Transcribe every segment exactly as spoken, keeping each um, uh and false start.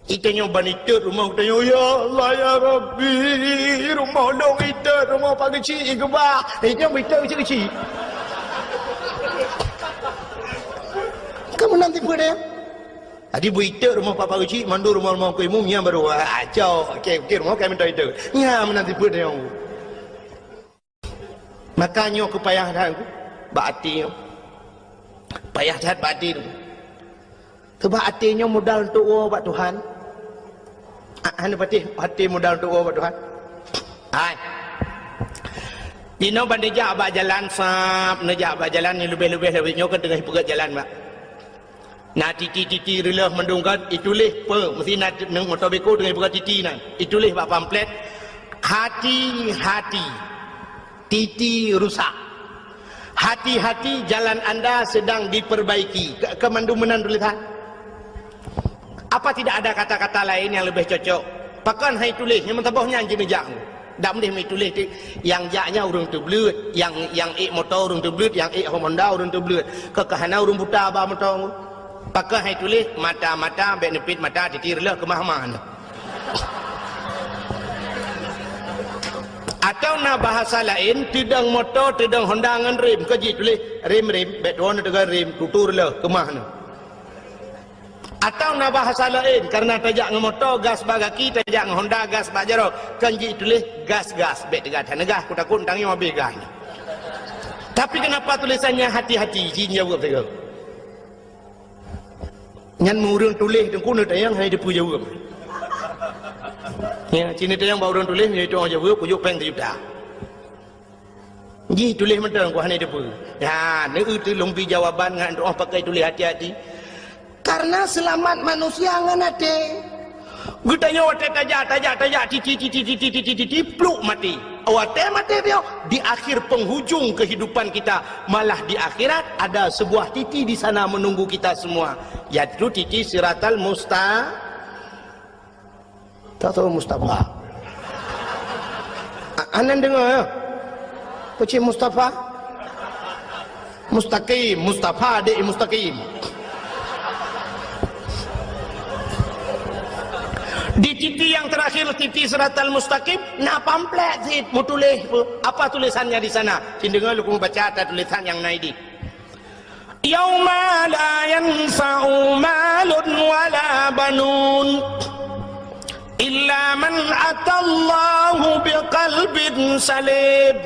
Itanyoe ban itot rumoh geutanyoe, "Ya Allah, ya Rabbi, rumoh lôn itot, rumoh Pak Geuchik igeubah." Itanyoe ban itot keuchik-keuchik. Kamu nanti peue deh? Jadi beu itot rumoh Pak Geuchik, mandum rumoh-rumoh Teungku Imum, nyan baru, ah, cok. Oke, oke, rumoh kami minta itot. Nyan meunan tipe tanyoe. Maka nyoe keupayah that bak até nyoe. Payah that bak até tu. Sebab até nyoe modal untuk woe bak Tuhan. Ah, hana patéh até modal untuk woe bak Tuhan. Hai. Dinoe ban neujak bak jalan sab, neujak bak jalan nyang leubeh-leubeh lawét nyoe kan teungoh ipeugöt jalan bak. Na titi-titi reuloh mandum kan, ituléh peue, meusti na neuk moto beko teungoh ipeugöt titi nyan. Ituléh bak pamflet, "Hati-hati, titi rusak. Hati-hati, jalan anda sedang diperbaiki." Ke, ke mandum meunan tulisan. Apa tidak ada kata-kata lain yang lebih cocok? Pakon hai tuléh, nyang meusaboh nyan jineujak. Dak meudeh meutuléh ti, nyang jak nyan ureuëng teubleuet, nyang, nyang ék moto ureuëng teubleuet, nyang ék Honda ureuëng teubleuet. Keu ka hana ureuëng buta ba moto. Pakon hai tuléh, mata-mata, bék neupit mata, titi reuloh keumah-mah nyoe. Atawa na bahasa laén, teudong moto, teudong Honda ngon rem, keu jituléh rem-rem, bék tuwoe neuteugon rem, tutu reuloh keumah nyoe. Atawa na bahasa laén, karena tajak ngon moto, gas bak gaki, tajak ngon Honda, gas bak jaroe, kan jituléh gas-gas, bék teuga that neugas, kutakot nyan tangieng habéh gas. Tapi kenapa tulisannya hati-hati? Jijaweueb sigoe. Nyan ureuëng tuléh teungku neutanyong hana jiteupeue jaweueb. Ya, ci neutanyong bak ureuëng tuléh, nyoe jaweueb, kujok péng sijuta. Jih tuléh mantong, ku hana teupeue. Ya, neueu teuh lôn bri jawaban ngon doa pakai tuléh hati-hati. Karena seulamat manusia ngon até. Geutanyoe watée tajak, tajak, tajak, titi, titi, pluk maté. Watée maté nyoe, di akhir penghujung kehidupan kita, malah di akhirat ada sebuah titi di sana menunggu kita semua, yaitu titi Siratal Musta-, Tak tahu Mustafa. A-, anan dengar ya? Pecik Mustafa? Mustaqim, Mustafa adik Mustaqim. Di titi yang terakhir, titi Siratal Mustaqim, na pamflet sit meutuléh. Apa tulisannya di sana? Cin dengar lu baca atas tulisan yang naik di. Yauma la yanfa'u malun wala banun illa man atallaha biqalbin salim.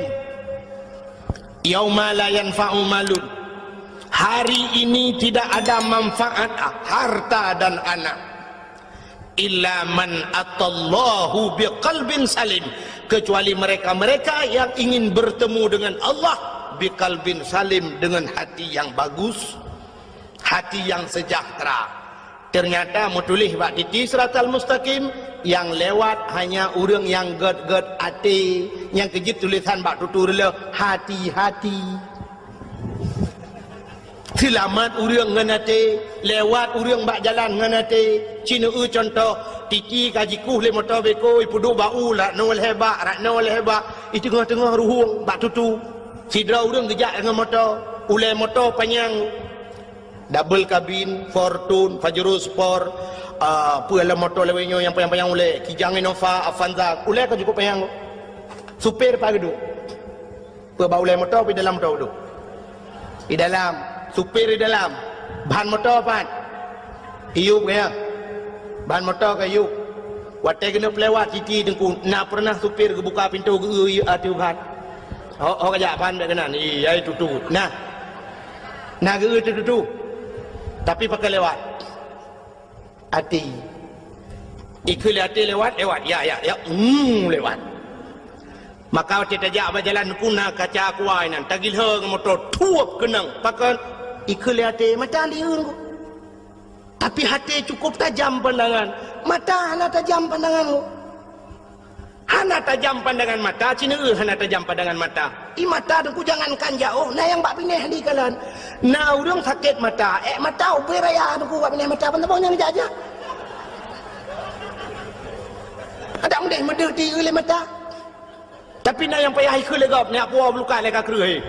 Yauma la yanfa'u malun. Hari ini tidak ada manfaat harta dan anak. Illa man atallaha biqalbin salim, kecuali mereka-mereka yang ingin bertemu dengan Allah biqalbin salim, dengan hati yang bagus, hati yang sejahtera. Ternyata meutuléh bak titi Siratal Mustaqim, yang lewat hanya ureuëng nyang gét-gét até, nyang keujeuet tulisan bak tutu reuloh, hati-hati. Seulamat ureuëng ngon até, lewat ureuëng bak jalan ngon até. Ci neueu cuntoh, titi ka jikueh lé moto beko, ipeuduek bak u, rak noe lhée bak, rak noe lhée bak, i teungoh-teungoh ruhueng bak tutu. Sidroe ureuëng geujak ngon moto, ulée moto panyang, double kabin, Fortuner, Pajero Sport, ah, peue lom moto lawét nyoe nyang panyang-panyang ulée, Kijang Innova, Avanza, ulée ka cukup panyang. Supir pat geuduek. Peue bak ulée moto, pi dalam moto tu. Di dalam, supir di dalam. Ban moto pat? Iyup gaya. Ban moto ka iyup. Watée keuneuk lewat titi teungku, na pernah supir geubuka pintoe geu-eu ateueh ban? Ho, ho kajak ban bék keunan. Iya, itu tu. Nah. Nah geu-eu tu, tu, tu. Tapi pakai lewat. Até. Ikheun lé até lewat, lewat. Ya, ya, ya. Hmm, lewat. Maka watée tajak bak jalan pun na kaca kuai nan, tagilhong moto, thuep keunong. Pakon? Ikheun lé até, mata liun ku. Tapi até cukup tajam pandangan. Mata hana tajam pandangan ku. Hana tajam pandangan mata, ci neueu hana tajam pandangan mata. I mata teungku jangankan jaoh, na nyang bak binéh di kalon. Na ureuëng sakét mata, ék mata ubé raya teungku bak binéh mata, ban saboh nyang jak-jak. Adak meudeh meudeuh di lé mata. Tapi na nyang payah ikheun lé gob, nyak puwoe bulukat lé ka kreueh.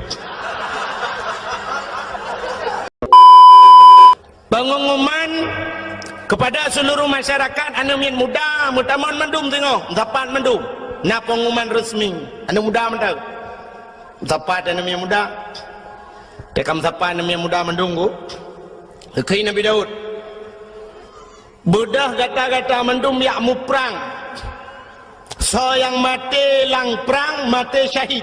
Pengumuman Kepada seluruh masyarakat, aneuk miet muda meutamong mandum singoh, meusapat mandum. Na pengumuman resmi, aneuk muda mantong. Meusapat aneuk miet muda. Teuka meusapat aneuk miet muda mandum, ku. Kheun Nabi Daud, "Beudôh gata-gata mandum jak muprang. Soe nyang maté lam prang, maté syahid.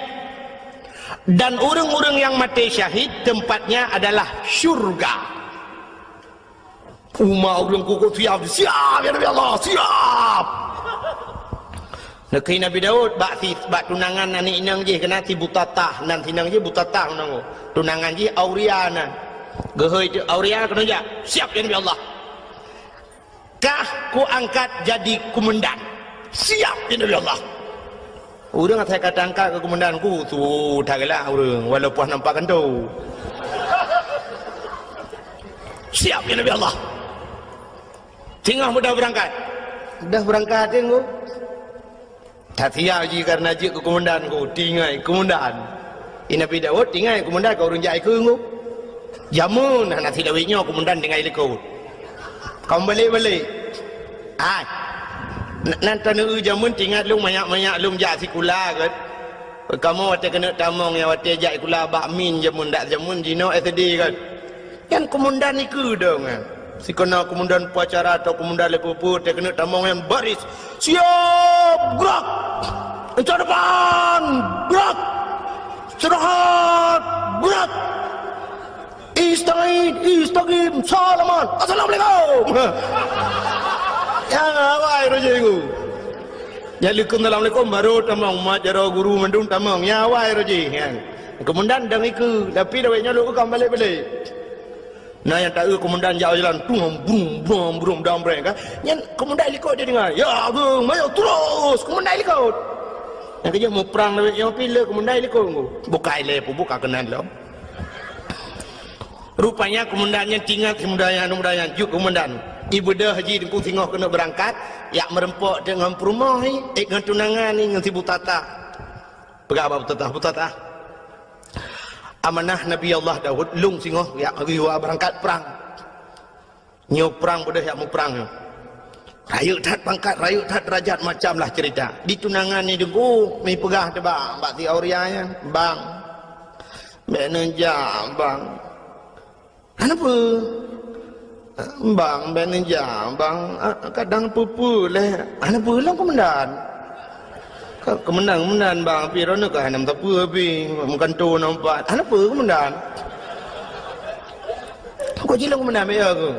Dan ureuëng-ureuëng nyang maté syahid, tempatnya adalah syurga." Umat ureuëng kukut siap, "Siap, ya Nabi Allah, siap!" Neukheun Nabi Daud bak si, bak tunangan aneuk inong jih, keunan si Butatah, nan si inong jih Butatah nan. Tunangan jih Auria nan. Geuhôi teuk Auria keunoe jak, "Siap, ya Nabi Allah. Kah kuangkat jadi kumandan." "Siap, ya Nabi Allah." Ureuëng asai ka tangkat keu kumandan, ku su that galak ureuëng, walaupun nampak kantô. "Siap, ya Nabi Allah." Singoh beudôh beurangkat. Beudôh beurangkat, Teungku. That siap jih kareuna jeuet keu kumandan, ku, tinggai kumandan. Di Nabi Daud tinggai kumandan keu ureuëng jak ikeu, ku. Jameun hana silawét nyoe kumandan tinggai likot. Ka meubalek-balek. Ai. N-, nan taneuk jameun teuingat lôn manyak-manyak lôn jak sikula kan. Kamoe watée keuneuk tamong nyang watée jak sikula bak min jameun dak jameun jinoe S D kan. Nyan kumandan ikeu dong kan. Sikeuna kumandan upacara atau kumandan lé peue-peue watée keuneuk tamong nyan baris. Siap, gerak. Encak depan, gerak. Istirahat, gerak. Istagid, istagim, salaman. Assalamualaikum. Ya, awai roji ku. Jadi kun assalamualaikum baru tamong, mat jaroe guru mandum tamong. Ya, awai roji. Ya. Kumandan dang ikeu, tapi dawai nyoe lôn ka balek-balek. Na nyang taeu kumandan jak jalan, tung, brum, brum, brum, dang breng kan. Nyan kumandan likot dia dengar. Ya, agung, mayo terus, kumandan likot. Nyang keujeuet muprang dawai nyoe pih le kumandan likot. Bukai le, buka keunan lom. Rupanya kumandan nyan teuingat si muda nyan, muda nyan jeuet kumandan. Ibeudôh jih Teungku singoh keuneuk beurangkat, jak meureumpok teuk ngon peurumoh ni, eh, ngon tunangan ni, ngon si Butatah. Peugah bak Butatah, "Butatah, amanah Nabi Allah Daud, lôn singoh jak geuyue beurangkat prang." Nyoe prang beudôh jak muprang nyoe. Rayeuk that pangkat, rayeuk that derajat, macam lah cerita. Di tunangan ni Teungku, mi peugah teuh bak, bak si Auria nyan, "Bang, bèk neujak, Bang." "Hana peue? Bang, bèk neujak, Bang. Ah, kadang peue-peue lé." "Hana peue lom, Komandan." Ka, "Komandan, Komandan, Bang, pih droeneuh ka hana meusapeue pih, meugantoe na umpat." "Hana peue, Komandan." "Kok jilong, Komandan, bèk ya keuh."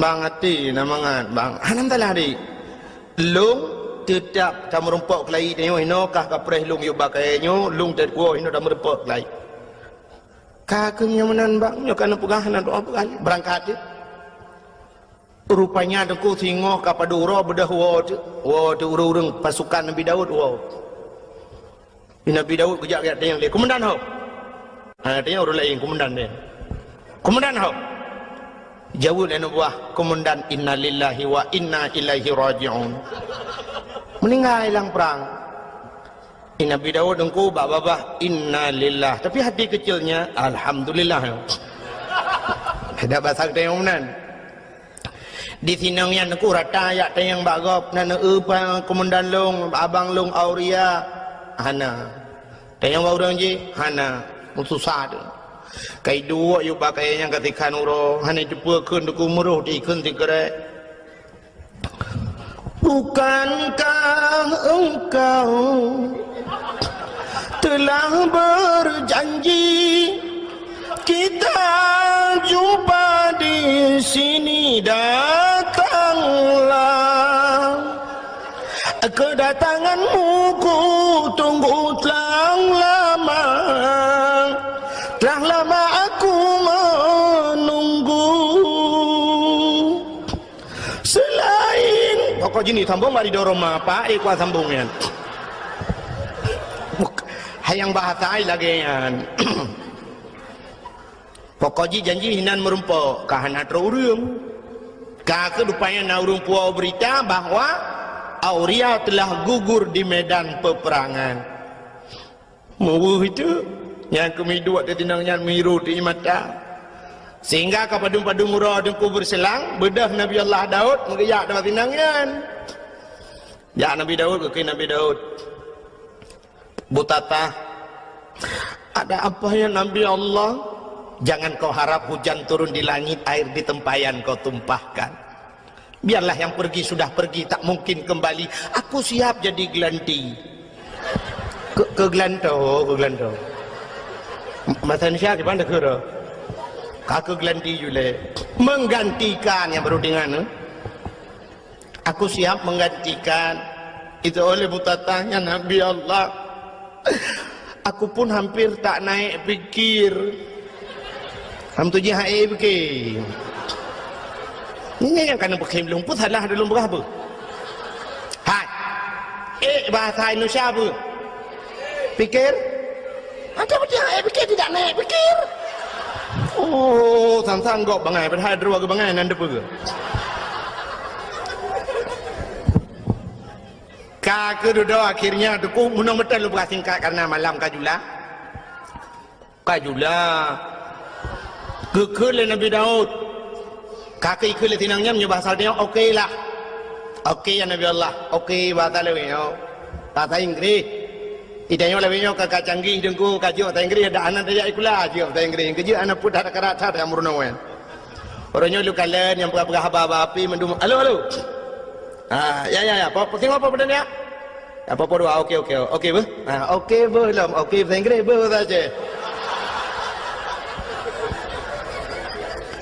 "Bang, até na mangat, Bang." "Hana masalah, Dik. Lôn teutap tameurumpok keulayi tanyoe, hinoe kah kapreh lôn yub bak kayèe nyoe, lôn teukuwoe hinoe tameurumpok keulayi." "Ka keuh nyoe meunan, Bang, nyoe ka neupeugah, hana doa peugah lé. Beurangkat teuh." Rupanya Teungku singoh ka padub uroe beudôh woe teuh, woe teuh ureuëng-ureuëng pasukan Nabi Daud woe. Nabi Daud geujak-jak tanyong lé, "Komandan ho?" Ha, tanyong ureuëng laén, "Komandan nyan?" "Komandan ho?" Jaweueb lé aneuk buah, "Komandan, innalillahi wa inna ilaihi raji'un." Meuninggai lam prang. Di Nabi Daud Teungku bak babah, "Innalillah." Tapi hati kecilnya, "Alhamdulillah." Ada bahasa geutanyoe meunan. Di sinong nyan Teungku rata jak tanyong bak gob, "Na neueu pa-, komandan lôn, abang lôn Auria?" "Hana." Tanyong bak ureuëng jih, "Hana." Meususah teuh. Ka iduek yub bak kayèe nyang ka sikhan uroe, hana jiteupeue kheun Teungku, meuroh teuh ikheun sikrek. "Bukankah engkau telah berjanji, kita jumpa di sini, datanglah. Kedatanganmu ku tunggu telah lama, telah lama aku menunggu." Seulaén, pokok jih ni sambong bak ridho Roma, Pak, eh, kuat sambong nyan. Buk-, hayang bahasa ai lagèe nyan. Pokok jih janji hinan meurumpok, ka hana troh ureuëng. Ka keuh rupanya na ureuëng puwoe beurita bahwa Auria telah gugur di medan peperangan. Meuweuh itu, nyang keumiduek di tinong nyan miru di mata. Sehingga ka padum-padum uroe Teungku beuseulang, beudôh Nabi Allah Daud meugeujak dua sinang nyan. Jak Nabi Daud, geukheun Nabi Daud, "Butatah, ada apa ya Nabi Allah? Jangan kau harap hujan turun di langit, air di tempayan kau tumpahkan. Biarlah yang pergi sudah pergi, tak mungkin kembali. Aku siap jadi gelanti." Keu, keu gelanto, keu gelanto. Bahasa Indonesia gimana, keu? Ka keu gelanti jule. Menggantikan nyang baru deungoe. "Aku siap menggantikan." Itu oleh Butatah nyan, "Nabi Allah, aku pun hampir tak naik pikir." Ham tu jih hai pikir. Ini yang kana peukhém lôn pun salah dalam berapa. Hai. Eh, bahasa Indonesia apa? Pikir? Ada betul hai pikir tidak naik pikir. Oh, sang-sang gok bangai, padahal dua ke bangai nan depa. Ka keududoe akhirnya Teungku, meunong beutôi lôn peugah singkat karena malam ka jula. Ka jula. Geukheun lé Nabi Daud. Ka keu ikheun lé sinang nyan meunyoe bahasa dia, "Oke lah." "Oke ya Nabi Allah." "Oke" bahasa lawét nyoe. Bahasa Inggris. Itanyoe lawét nyoe ka, ka canggih Teungku, ka jeuet bahasa Inggris, dak hana tajak sikula, jeuet bahasa Inggris. Keujeuet hana peudah karat that nyang meurunoe. Uroe nyoe lôn kalon nyang peugah-peugah haba-haba api mandum. Halo, halo. Ah, ya, ya, ya. Apa, apa, apa, apa, ya? Apa, apa dua? Oke, oke. Oke, beuh. Ah, oke, beuh, lom. Oke, bahasa Inggris, beuh, bahasa Aceh.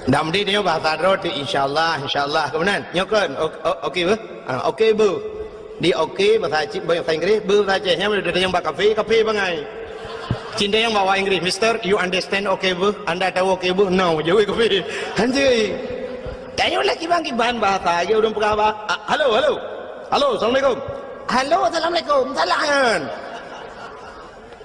Dam di nyoe bahasa droe tu, insyaallah, insyaallah. Kemudian, nyoe kan, o-, o-, oke, beuh. Ah, oke, beuh. Di oke, bahasa Aceh, bahasa Inggris, beuh, bahasa Aceh. Nyang udah datang bak kafe, kafe bangai. Cinta yang bawa Inggris, "Mister, you understand oke, beuh? Anda tahu oke, beuh?" "No," jawab kafe. Hanjeuet. Tanyoe lagi bang kiban bahasa, lagi ureueng peugah bah. Ah, halo, halo. Halo, assalamualaikum. Halo, assalamualaikum. Salah kan?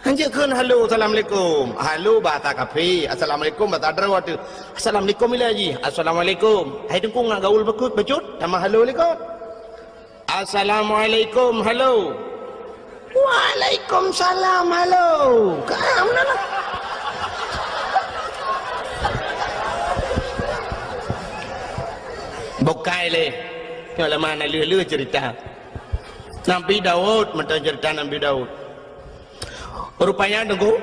Hanjeuet kheun halo, assalamualaikum. Halo bahasa kafe, assalamualaikum bahasa droe tu. Assalamualaikum ila ji. Assalamualaikum. Hai Teungku ngat gaul beukut, becut? Nama halo likot. Assalamualaikum, halo. Waalaikumsalam, halo. Ka, meunan lah. Bukai lé. Nyoe lama na leuh-leuh cerita. Nabi Daud, meunan cerita Nabi Daud. Rupanya, Teungku,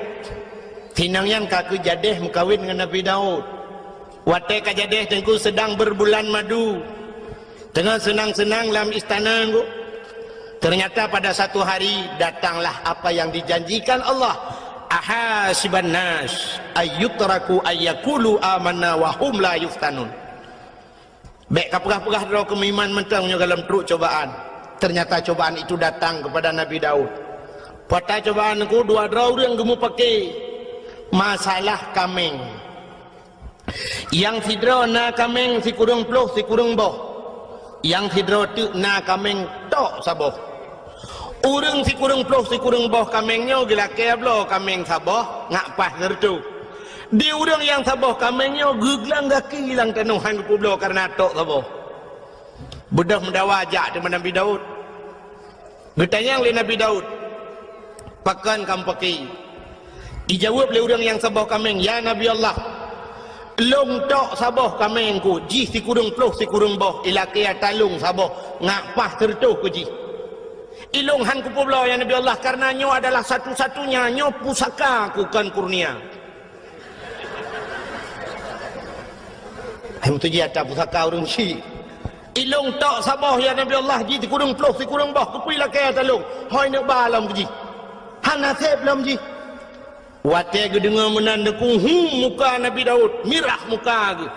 sinang nyan ka keu jadeh meukawen ngon Nabi Daud. Watée ka jadeh, Teungku, sedang berbulan madu, teungoh seunang-seunang lam istana, Teungku. Ternyata pada satu hari datanglah apa yang dijanjikan Allah. "Ahasiban nas ayyutraku ayyakulu amanna wa hum la yuftanun." Bék ka peugah-peugah droe keu meuiman mantong nyoe goh lom trok cobaan. Ternyata cobaan itu datang kepada Nabi Daud. Peue cobaan, Teungku? Dua droe ureueng geumeupaké masalah kaméng. Nyang sidroe na kaméng sikureueng ploh sikureueng boh. Nyang sidroe teuk na kaméng tok saboh. Ureueng sikureueng ploh sikureueng boh kaméng nyoe geulakée bloe kaméng saboh ngat paih sireutôh. Di ureueng nyang saboh kaméng nyoe geuglang gaki lam tanoh hán geupeubloe kareuna tok saboh. Beudôh meudawa jak teuma Nabi Daud. Geutanyong lé Nabi Daud, "Pakon kamoe paké?" Ijaweueb lé ureueng nyang saboh kaméng, "Ya Nabi Allah, lôn tok saboh kaméng ku, jih sikureueng ploh sikureueng boh, ilakée ata lôn saboh ngat paih sireutôh ku jih. Ilôn hán kupeubloe, ya Nabi Allah, kareuna nyoe adalah satu-satunya, nyoe pusaka ku kon kurnia." Hai meutuji ata pusaka ureueng syik. "Ilôn tok saboh, ya Nabi Allah, jih sikureueng ploh sikureueng boh, keupeue ilakée ata lôn? Hôi neuk ba lom keu jih. Hana sép lom jih." Watée geudeungoe meunan, neukuhu muka Nabi Daud, mirah muka geuh.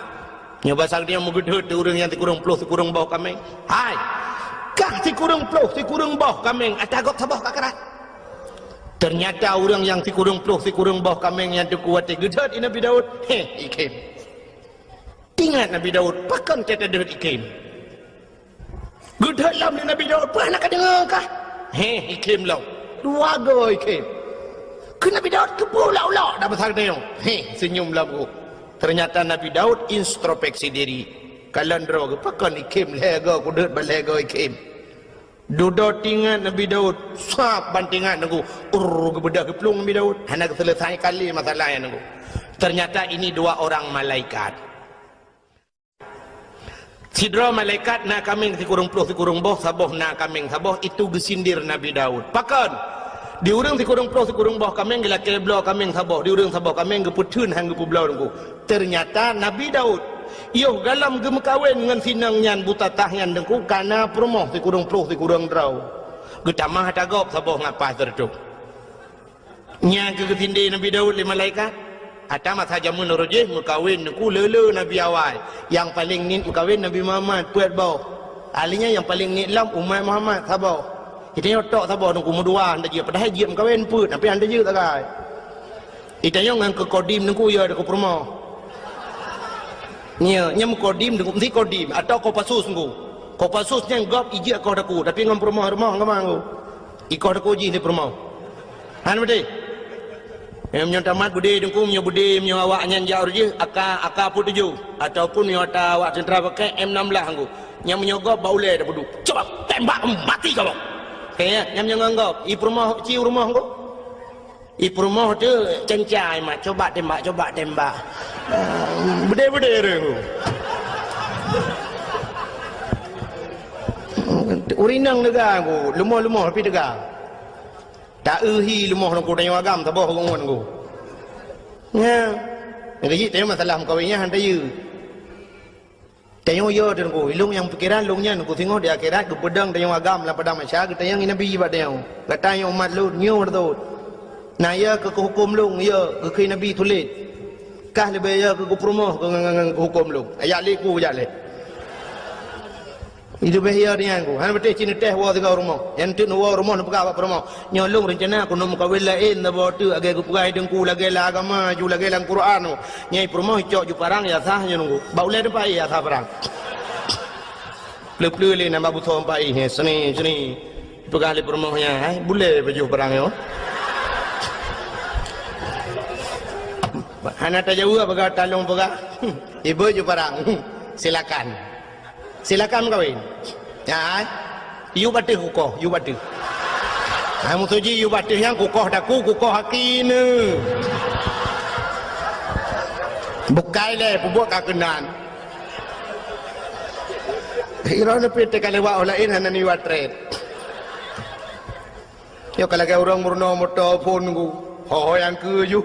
Nyoe basa geutanyoe meugeudeuet ureueng nyang sikureueng ploh sikureueng boh kaméng. "Hai, kah sikureueng ploh sikureueng boh kaméng, ata gob saboh ka karat." Ternyata ureueng nyang sikureueng ploh sikureueng boh kaméng nyan Teungku watée geudeuet i Nabi Daud, heh, ikhém. Teuingat Nabi Daud, pakon teuh tadeuet ikhém. Geudeuet lom lé Nabi Daud, "Peue hana kadeungoe kah?" Heh, ikhém lom. Dua goe ikhém. Keu Nabi Daud keupeue ulok-ulok dak basa geutanyoe? Heh, seunyum lom geuh. Ternyata Nabi Daud introspeksi diri. Kalon droe geuh, "Pakon ikhém lhée goe, kudeuet ban lhée goe ikhém." Dudoe teuingat Nabi Daud, sab ban teuingat Teungku, ur, geubeudôh geuplueng Nabi Daud, hana geuseuleusai kali masalah nyan Teungku. Ternyata ini dua orang malaikat. Sidroe malaikat na kaméng sikureueng ploh sikureueng boh, saboh na kaméng saboh, itu geusindir Nabi Daud. Pakon? Di ureuëng sikureueng ploh sikureueng boh kaméng geulakée bloe kaméng saboh, di ureuëng saboh kaméng geupeutheun han geupeubloe Teungku. Ternyata Nabi Daud, yoh galom geumeukawen ngon sinong nyan butatah nyan Teungku, kana peurumoh sikureueng ploh sikureueng droe. Geutamah ata gob saboh ngat paih sireutôh. Nyan keuh geusindé Nabi Daud lé malaikat. Ata masa jameun uroe jih meukawen Teungku le-le nabi awai. Nyang paleng niet meukawen Nabi Muhammad, peuet boh. Ahli nyan nyang paleng niet lom umat Muhammad, saboh. Geutanyoe tok saboh Teungku, meudua han tajeuet, padahai jeuet meukawen peuet, tapi han tajeuet sagai. Geutanyoe ngon keu kodim Teungku, ya, keu peurumoh. Nyo, nyo meukodim Teungku, meusti kodim atau Kopassus Teungku. Kopassus nyan gob ijeuet koh daku, tapi ngon peurumoh-rumoh ngon Teungku. Ikoh daku jih lé peurumoh. Han beutôi? Eh, meunyoe tamat beudé Teungku, meunyoe beudé, meunyoe awak nyan jak uroe jih, AK, AK peuet tujoh. Ataupun meunyoe ata awak teuntra pakai M enam belas Teungku. Nyan meunyoe gob bak ulée tapeuduek. Cuba tembak mati kamoe. Kaya, nyan meunyoe ngon gob. I peurumoh, ci u rumoh Teungku. I peurumoh teuh cencai mat, cuba tembak, cuba tembak. Ah, beudé-beudé ureuëng. Ureuëng inong teuga Teungku, leumoh-leumoh tapi teuga. Ta-eu hi leumoh Teungku, tanyoe agam saboh ureuëng ngon Teungku. Nya. Nyang keuh jih tanyoe masalah meukawen nyan han tayue. Tanyoe yo Teungku, ilong nyang pikeran lôn nyan Teungku, singoh di akhirat geupeudong tanyoe agam lam padang mahsyar, geutanyong i Nabi bak tanyoe. Gata nyoe umat lôn, nyoe beutôi. Na yo keu huköm lôn, yo keu Nabi tuléh. Kah leubeh yo keu peurumoh keu ngon, ngon, ngon huköm lôn. Ajak lé ku, jak lé. Itu beh yo nyan Teungku. Han beutôi cit neutéh woe sigoe rumoh. Nyang teuk neuwoe rumoh neupeugah bak peurumoh. Nyoe lôn reuncana keuneuk meukawen laén saboh teuk, lagée geupeugah Teungku, lagée lam agama ju, lagée lam Quran. Nyai peurumoh icok ju parang, ya sah nyoe Teungku. Bak ulée teumpat ya sah parang. Pleu-pleu lé nambah busoe empat ih, seni, seni. Peugah lé peurumoh nyan, "Hai, bulée pajoh parang nyoe." Hana tajaweueb peugah, talong peugah. Ibu ju parang. Silakan. Silakan meukawen. Ya, hai. Yub ateueh kukoh, yub ateueh. Hai musoji yub ateueh nyang kukoh daku, kukoh aki neu. Bukai lé, peubuet ka keunan. Iro neupit teuka lewat orang lain hana niwat tret. Nyoe ka lagée ureuëng meurunoe moto phon Teungku. Ho-ho nyang keu ju.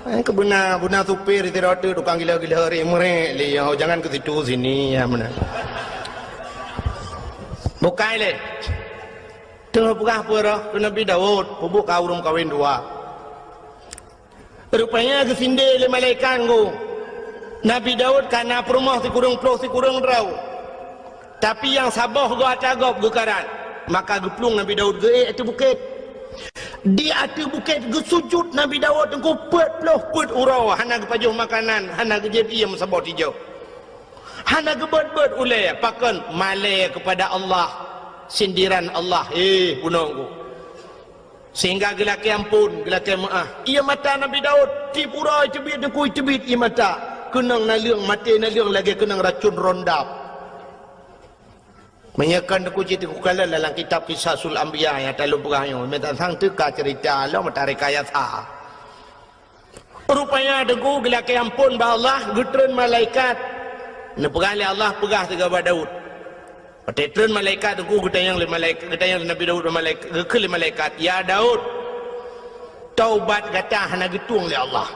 Eh, keu beuna, beuna supir di rot tukang gila-gila ri meurek lé, oh, jangan ke situ sini, ya, beuna. Bukai lé. Teungoh peugah peue roh keu Nabi Daud, peubuet ka ureuëng kawen dua. Rupanya geusindé lé malaikat Teungku. Nabi Daud ka na peurumoh sikureueng ploh sikureueng droe. Tapi nyang saboh goe ata gob geukarat. Maka geuplueng Nabi Daud geuék ateueh bukét. Di ateueh bukét geusujut Nabi Daud Teungku peuet ploh peuet uroe, hana geupajoh makanan, hana geujép ié meusaboh tijoh. Hana geubeuet-beuet ulée, pakon malée keupada Allah, sindiran Allah, eh, bunoe Teungku. Sehingga geulakée amphon, geulakée meuáh. Ié mata Nabi Daud, tieb uroe teubiet Teungku, teubiet ié mata. Keunong naleueng, maté naleueng lagée keunong racun rondap. Meunyoe kon Teungku cit Teungku kalon dalam kitab Qisasul Anbiya nyang talôn peugah nyoe, meutatang teuka ceurita lom meutareka yasa. Rupanya Teungku geulakée amphon bak Allah, geutreun malaikat. Neupeugah lé Allah, peugah sigoe bak Daud. Watée treun malaikat Teungku geutanyong lé malaik-, geutanyong lé Nabi Daud bak malaik-, geukheun lé malaikat, "Ya Daud, taubat gata hana geutueng lé Allah."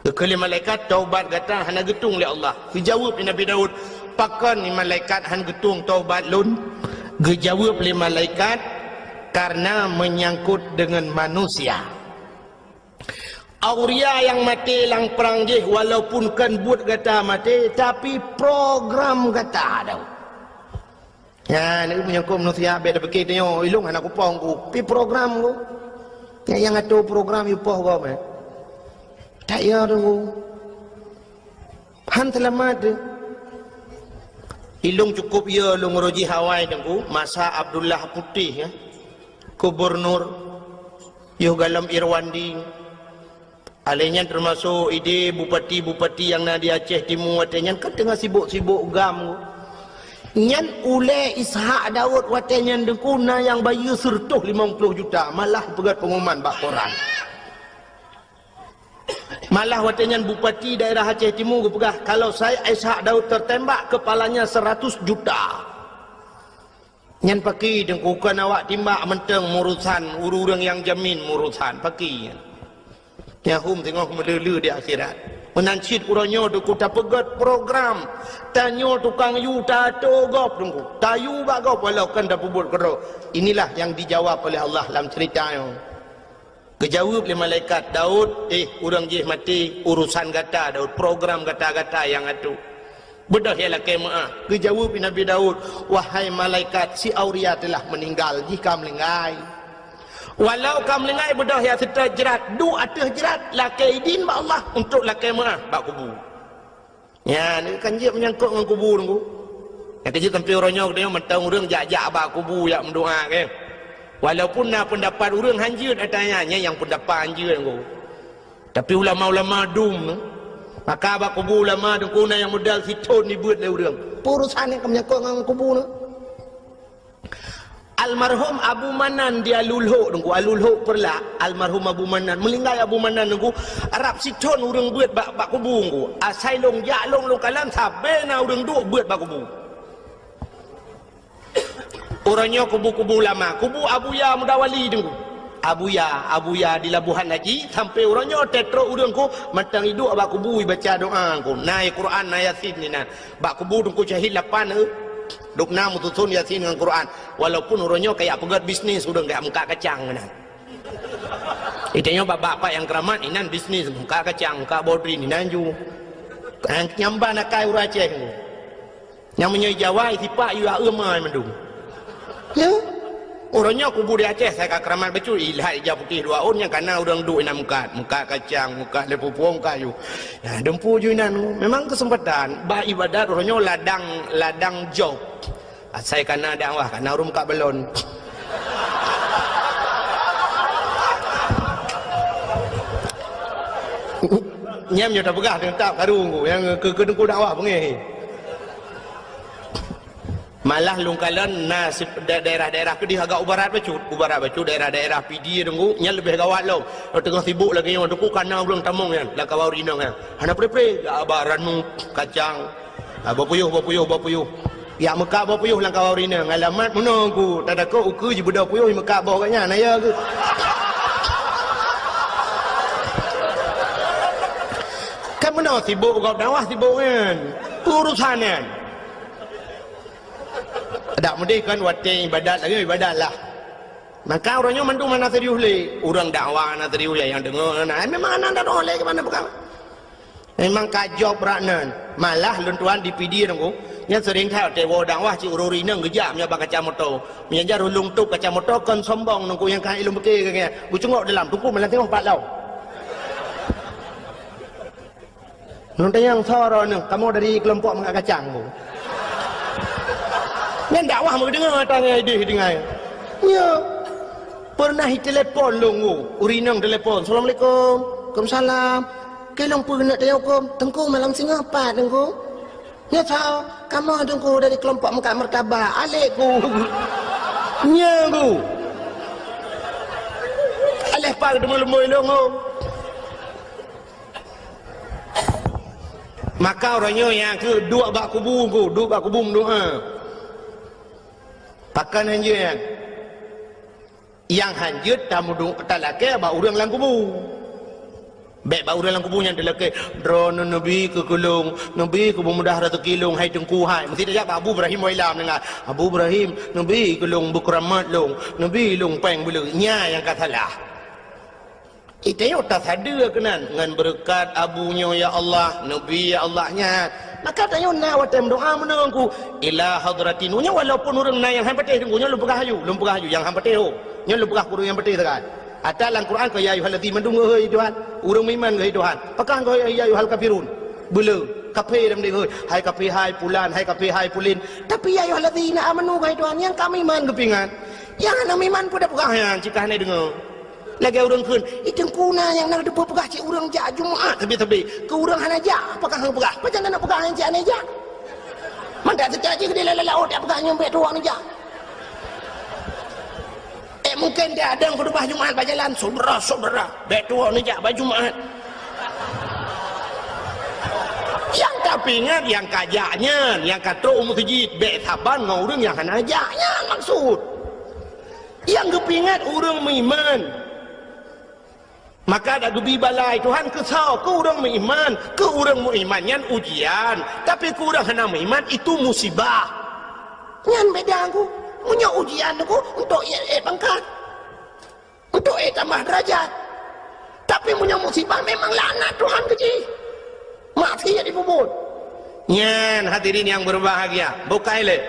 Geukheun lé malaikat, "Taubat gata hana geutueng lé Allah." Geujaweueb lé Nabi Daud, "Pakon ni malaikat han geutueng taubat lôn?" Geujaweueb lé malaikat, "Karena menyangkut dengan manusia." Auria nyang maté lam prang jih, walaupun kon buet gata maté, tapi program gata ada. Nyan, menyangkut manusia, beda pikir tengok, ilong hana kupong ku, pi program ku. Nyang, nyang atur program, ipoh ku, meh. Tak ya tu. Han selamat tu. Ilong cukup ya, long roji hawai tu, masa Abdullah Putih, ya. Gubernur, yoh galom Irwandi. Alai nyan teumasok idé bupati-bupati nyang na di Aceh Timu watée nyan kan teungoh sibok-sibok gam. Nyan ulée Ishak Daud watée nyan Teungku na nyang bayeue seureutôh limong ploh juta, malah peugét pengumuman bak koran. Malah watée nyan bupati daerah Aceh Timu geupeugah, kalau Said Ishak Daud tertembak, kepalanya seratus juta. Nyan paki Teungku, kon awak timbak mantong murusan, ureuëng nyang jamin murusan, paki nyan. Nyahum teungoh meuleuleue di akhirat. Meunan cit uroe nyoe Teungku tapeugét program. Tanyoe tukang yue tato gob Teungku. Tayue bak gob walau kon tapeubuet keudroe. Inilah yang dijawab oleh Allah lam cerita nyoe. Geujaweueb lé malaikat, "Daud, eh, ureuëng jih maté, urusan gata Daud, program gata-gata nyang atoe. Beudôh ya lakée meuáh." Geujaweueb lé Nabi Daud, "Wahai malaikat, si Auria telah meninggal, jih ka meulinggai. Walau ka meulinggai, beudôh ya seutôt jrat, duek ateueh jrat, lakée idin bak Allah untuk lakée meuáh bak kubu." Nyan, kan jeuet meunyangkot ngon kubu Teungku. Nyang keujeuet sampoe uroe nyoe geutanyoe mantong ureuëng jak-jak bak kubu jak meudoá, kan. Walaupun na peundapat ureuëng hanjeuet ata nyan, nyan nyang peundapat hanjeuet Teungku. Tapi ulama-ulama dum, maka bak kubu ulama Teungku na nyang modal sithon ibeuet lé ureuëng. Peue urusan nyang ka meunyangkot ngon kubu nyoe? Almarhum Abu Manan di Alulhok Teungku, Alulhok Peureulak, almarhum Abu Manan, meulinggai Abu Manan Teungku, rab sithon ureuëng beuet bak, bak kubu Teungku. Asai lôn jak lôn, lôn kalon sabe na ureuëng duek beuet bak kubu. Uroe nyoe kubu-kubu ulama, kubu Abuya Mudawali Teungku. Abuya, Abuya di Labuhan Haji, sampoe uroe nyoe teutrok ureuëng Teungku, mantong iduek bak kubu ibaca doá Teungku. Na Quran, na Yasin di na. Bak kubu Teungku syahid lapan, eh. Dum na meususon Yasin ngon Quran. Walaupun uroe nyoe kajak peugét bisnis ureuëng kajak meukat kacang meunan. Itanyoe bak-bak nyang keuramat inan bisnis, meukat kacang, meukat bodrin inan ju. Nyang ban akai ureuëng Aceh. Nyang meunyoe Jawa sipak yue aeum ai mandum. Ya. Uroe nyoe kubu di Aceh sai ka keuramat bacut, ilhat ija putéh dua ôn nyang kana ureuëng duek inan meukat, meukat kacang, meukat lé pupueng kayu. Ya, dumpu ju inan. Memang keuseumpatan bak ibadat uroe nyoe ladang, ladang job. Asai kana dakwah, kana ureuëng meukat balon. Nyam nyoe tapeugah teuntap karu nyang keu, keu teungku dakwah beungéh. Malah lôn kalon na si-, da-, daerah-daerah keudeh agak u barat bacut. U barat bacut daerah-daerah Pidie Teungku, nyan leubeh gawat lom. Teungoh sibuk lagée nyoe Teungku kana ureuëng tamong nyan, lam kawan ureuëng inong nyan. Hana pre-pre, jak ba ranup, kacang. Ah, boh puyôh, boh puyôh, boh puyôh. Jak meukat boh puyôh lam kawan ureuëng inong. Alamat meunoe Teungku, tadakot ukeue jibeudôh puyôh meukat boh gobnyan, na ya keuh. Kan meunoe sibuk gob dakwah sibuk nyan. Urusan nyan. Dak meudeh kan watée ibadat lagée ibadat lah. Maka ureuëng nyoe mandum hana serius lé. Ureuëng dakwah hana serius lé, nyang deungoe hana. Ai memang hana dakwah lé keumanö peugah. Memang ka jok brat nan. Malah lôn tuan di Pidie Teungku, nyan seuring that watée woe dakwah cit ureuëng inong geujak meunyoe bak kaca moto. Meunyoe jar ulôn tôp kaca moto kon sombong Teungku nyang ka ilôn beuke keu nyan. Geucungok dalam Teungku malah tengok pat lom. Nyoe tanyong soe droeneuh, kamoe dari keulompok meukat kacang bu. Nyan dakwah meudeungoe tangai deh dengai. Nyo. Pernah itelepon lôn ngu, ureuëng inong telepon, "Assalamualaikum." "Waalaikumsalam." "Keu lôn peue keuneuk tanyong huköm?" "Teungku malam singoh pat Teungku." "Nyo soe?" "Kamoe Teungku dari keulompok meukat martabak." "Alek ku." Nyo ku. Aleh pat teuma leumboi lôn ngu. Maka uroe nyoe nyang keu duek bak kubu ku, duek bak kubu meudoá. Pakon hanjeuet nyan? Nyang hanjeuet tameudu-, talakée bak ureuëng lam kubu. Bék bak ureuëng lam kubu nyan talakée, "Droeneuh neubi keu keu lôn, neubi keu beumudah raseuki lôn, hai Teungku hai." Meusti tajak bak Abu Ibrahim Wailam deungon, "Abu Ibrahim, neubi keu lôn beukeuramat lôn, neubi lôn péng beuleueh." Nyan nyang ka salah. Itanyoe tasadeue keunan ngon beureukat abu nyoe, ya Allah, neubi, ya Allah, nyan. Maka tanyoe na watée meudoá meunan ku, "Ila hadrati Nuh." Nyoe walaupun ureuëng na nyang han patéh Teungku, nyoe lôn peugah aju, lôn peugah aju, nyang han patéh ho. Nyoe lôn peugah keu ureuëng nyang patéh sagai. Ata lam Quran keu, "Ya ayyuhallazina amanu," hai Tuhan, ureuëng meuiman hai Tuhan. Pakon keu, "Ya ayyuhal kafirun." Beuleueh, kafé lam deh, hai kafé hai pulan, hai kafé hai pulin. Tapi, "Ya ayyuhallazina amanu," hai Tuhan, nyang ka meuiman geupeuingat. Nyang hana meuiman peue tapeugah nyan, cit ka hana deungoe. Lagée ureuëng kheun, "Ih, Teungku na nyang na teupeue peugah cit ureuëng jak Jumat sabe-sabe. Keu ureuëng hana jak, pakon han peugah? Pajan na peugah nyang cit hana jak?" Mangat teuka jih keudeh lam laôt jak peugah nyoe bék tuwoe neujak. Eh, mungken di adeueng khutubah Jumat bak jalan, "Syedara-syedara, bék tuwoe neujak bak Jumat." Tapi ingat, nyang ka jak nyan, nyang ka trok u meuseujid, bèk saban ngon ureueng nyang hana jak nyan maksud. Nyang geupeuingat ureueng meuiman. Maka dak geubi balai Tuhan keu soe? Keu ureueng meuiman. Keu ureueng meuiman nyan ujian, tapi keu ureueng hana meuiman itu musibah. Nyan beda ku. Meunyoe ujian ku untuk ék, ék pangkat, untuk ék tambah derajat. Tapi meunyoe musibah memang laknat Tuhan keu jih. Maksiat jipeubuet. Nyan hadirin nyang berbahagia, bukai lé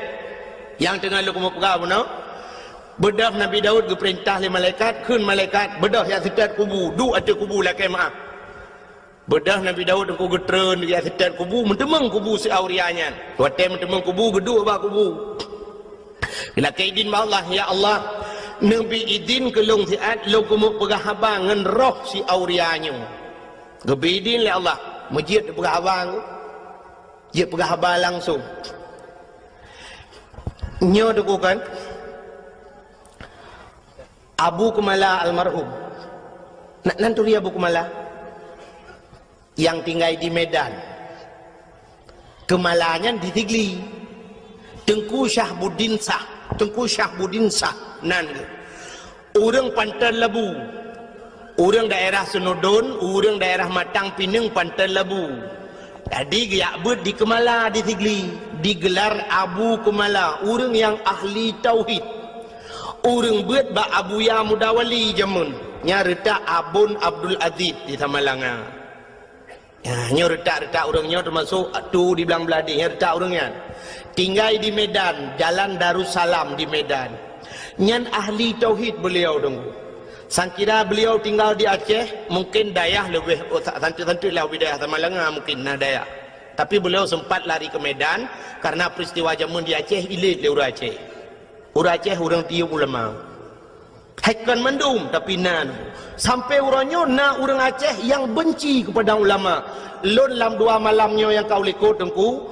nyang teungoh lôn keumeung peugah bunoe. Beudôh Nabi Daud geupeurintah lé malaikat, kheun malaikat, "Beudôh jak seutôt kubu, duek ateueh kubu lakèe meu'ah." Beudôh Nabi Daud teungku geutreun jak seutôt kubu, meuteumeung kubu si Auria nyan. Watèe meuteumeung kubu, geuduek bak kubu. Geulakèe idin bak Allah, "Ya Allah, neubi idin keu lôn siat lôn keumeung peugah haba ngon roh si Auria nyoe." Geubi idin lé Allah, meujeuet peugah haba nyoe. Jeuet peugah haba langsung. Nyoe teungku kan, Abu Keumala almarhum. Na, nan turi Abu Keumala? Nyang tinggai di Medan. Keumala nyan di Sigli. Teungku Syahbuddin Syah. Teungku Syahbuddin Syah nan geuh. Ureueng Panton Labu. Ureueng daerah Seunudon, ureueng daerah Matang Pineung Panton Labu. Jadi geujak beuet di Keumala di Sigli, digelar Abu Keumala, ureueng nyang ahli tauhid. Ureueng beuet bak Abuya Mudawali jameun, nyan reutak Abon Abdul Aziz di Samalanga. Ya, nyoe reutak-reutak ureueng nyoe teumasok tu di Blang Blahdeh, nyoe reutak ureueng nyan. Tinggai di Medan, Jalan Darussalam di Medan. Nyan ahli tauhid beliau teungku. Sangkira beliau tinggal di Aceh, mungkin dayah leubeh, oh, sa-, santeuk-santeuk lah wilayah Samalanga mungkin na dayah. Tapi beliau sempat lari ke Medan karena peristiwa jameun di Aceh ilét lé ureueng Aceh. Ureueng Aceh ureueng tiyeuk ulama. Hai kon mandum, tapi na. Sampai uroe nyoe na ureueng Aceh nyang benci kepada ulama. Lôn lam dua malam nyoe nyang ka u likot teungku,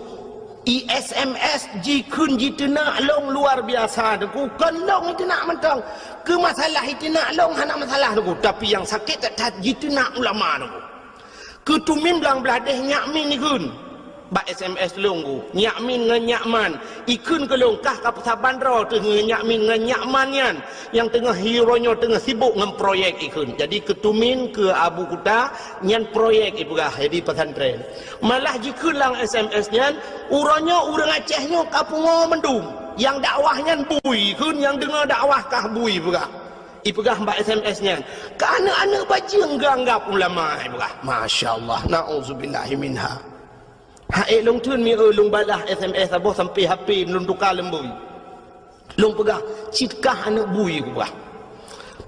i S M S jikheun jiteunak lôn luar biasa teungku. Kon lôn jiteunak mantong. Keu masalah jiteunak lôn hana masalah teungku, tapi nyang sakét that-that jiteunak ulama teungku. Keu Tumin Blang Blahdeh nyak min ikheun. Bak S M S lôn ku, nyak min ngon nyak man. Ikheun keu lôn kah ka peusaban droe teuh ngon nyak min ngon nyak man nyan, nyang teungoh hi uroe nyoe teungoh sibok ngon proyek ikheun. Jadi keu Tumin, keu Abu Kuta, nyan proyek ipeugah jadi pesantren. Malah jikheun lam S M S nyan, uroe nyoe ureueng Aceh nyoe ka pungo mandum. Nyang dakwah nyan bui ikheun, nyang deungoe dakwah kah bui peugah. Ipeugah bak S M S nyan, "Keu aneuk-aneuk bajeueng geuanggab ulama," ipeugah. Masya Allah, na'udzubillahi minha. Hai lôn theun mi eu lôn balah S M S saboh sampai H P lôn tuka lom bui. Lôn peugah, "Cit kah aneuk bui," kupeugah.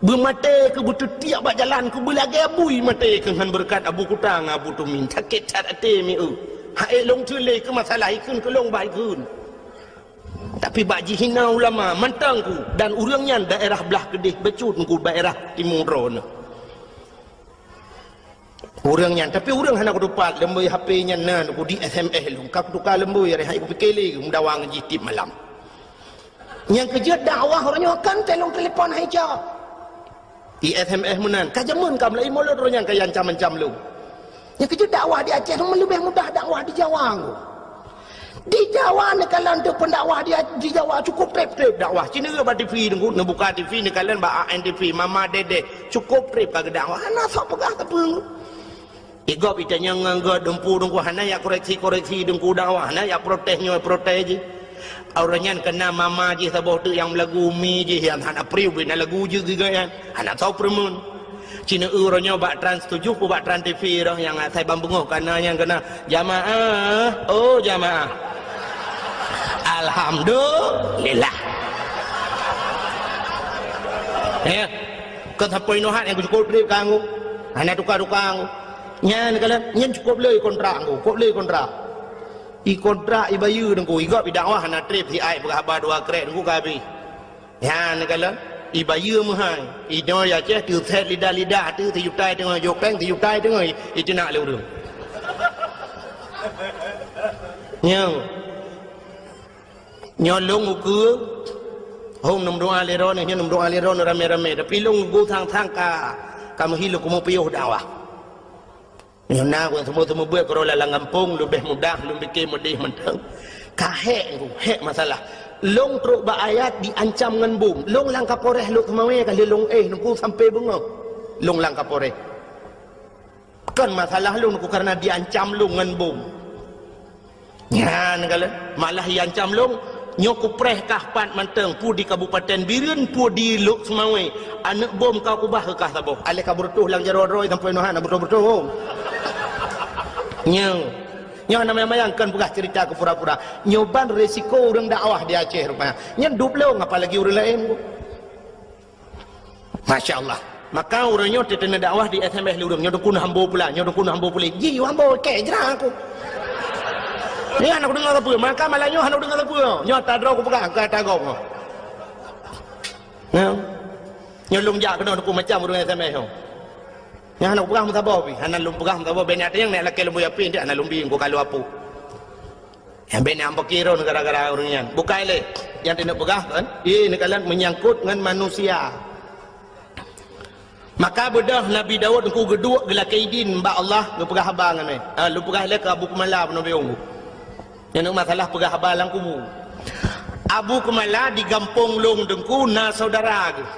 "Beumaté keu beuteutiek bak jalan keu beulagèe bui maté keu ngon beureukat Abu Kuta ngon Abu Tumin." Sakét that até mi eu. Hai lôn theun lé keu masalah ikheun keu lôn bah ikheun. Tapi bak jihina ulama mantong ku, dan ureueng nyan daerah blah keudeh bacut ku daerah timu droeneuh. Ureueng nyan, tapi ureueng hana kutupat, leumboi H P nyan na ku di S M S lôn, ka kutuka leumboi, areh hai kupike lé, meudawa ngon jih tiep malam. Nyang keujeuet dakwah uroe nyoe kan teuh lôn telepon hai jak. I S M S meunan, ka jameun ka meulai mulod uroe nyan ka iancam-ancam lôn. Nyang keujeuet dakwah di Aceh meuleubeih mudah dakwah di Jawa ngku. Di Jawa neukalon teuh pendakwah di, di Jawa cukup treb-treb dakwah. Ci neugeuh bak T V teungku, neubuka T V neukalon bak A N T V, Mama Dedeh, cukup treb ka geudakwah. Hana sok peugah sapeue. Igob itanyong ngon gob dumpu teungku hana yak koreksi-koreksi teungku dakwah, hana yak protes nyoe protes jih. Uroe nyan keunan mama jih saboh teuk nyang meulagu mi jih nyang hana priu bina lagu jeuet geuh nyan. Hana tao peureumeun. Ci neue uroe nyoe bak Trans tujoh pu bak Trans T V roh nyang asai ban beungoh kana nyang keunan, "Jamaah, oh jamaah." Alhamdulillah. Ya. Kon sapeue inoe hat nyang cukup treb kangku. Hana tuka-tuka ngku. Nyan kalon, nyan cukup le kontrak ngku, cukup le kontrak. I kontrak ibayeue teungku, igob idakwah hana treb si ai peugah haba dua krek teungku ka habéh. Nyan kalon, ibayeue meuhai. Inoe ya Aceh teuset lidah-lidah teuh sijuta teungoh jopeng, sijuta teungoh iteunak lé ureueng. Nyoe. Nyoe lôn ukeue, hom neumeudoa lé droeneuh, nyoe neumeudoa lé droeneuh ramé-ramé. Tapi lôn ukeue sang-sang ka, ka meuhi lôn keumeung piôh dakwah. Nyoe na ureuëng seumeubeuet keudroe lam gampông, leubeh mudah lôn pike meudeh mantong. Ka hék, hék masalah. Lôn trok bak ayat diancam ngon bom. Lôn lam Kapolres Lhokseumawe ka lheueh lôn éh nungku sampai beungoh. Lôn lam Kapolres. Kon masalah lôn nungku karena diancam lôn ngon bom. Nyan kalon, malah iancam lôn, nyoe kupreh kah pat mantong, peue di Kabupaten Bireuen, peue di Lhokseumawe, aneuëk bom ka kubah keu kah saboh. Aléh ka beureutoh lam jaroe droe sampoe nyoe hana beureutoh-beureutoh. Nyoe, nyoe hana mayang-mayang, kon peugah ceurita keu pura-pura. Nyoe ban resiko ureuëng dakwah di Aceh rupanya. Nyan dub lôn, apalagi ureuëng laén. Masya Allah. Maka ureuëng nyoe teuteuna dakwah di S M S lé ureuëng, nyoe dukun hambo pula, nyoe dukun hambo pula. Ji hambo kek jra aku. Nyoe hana kudeungoe sapeue, maka malam nyoe hana kudeungoe sapeue. Nyoe ata droe kupeugah, ka ata gob. Nyoe. Nyoe lôn jak keunoe dukun macam ureuëng S M S nyoe. Nyoe hana kupeugah meusaboh pih, hana lôn peugah meusaboh, bèk na teunyang na lakée lôn buya pih, hana lôn bi, ku kalu apu. Nyang bèk na ampokirôn gara-gara ureuëng nyan. Bukai lé. Nyang teuneuk peugah kan? Ié neukalon menyangkut ngon manusia. Maka beudôh Nabi Daud engku geuduek geulakée idin bak Allah geupeugah haba ngon mé. Ha, lôn peugah lé keu Abu Kumala peunoh biông. Nyang masalah peugah haba lam kubu. Abu Kumala di gampông lôn teungku na saudara geuh.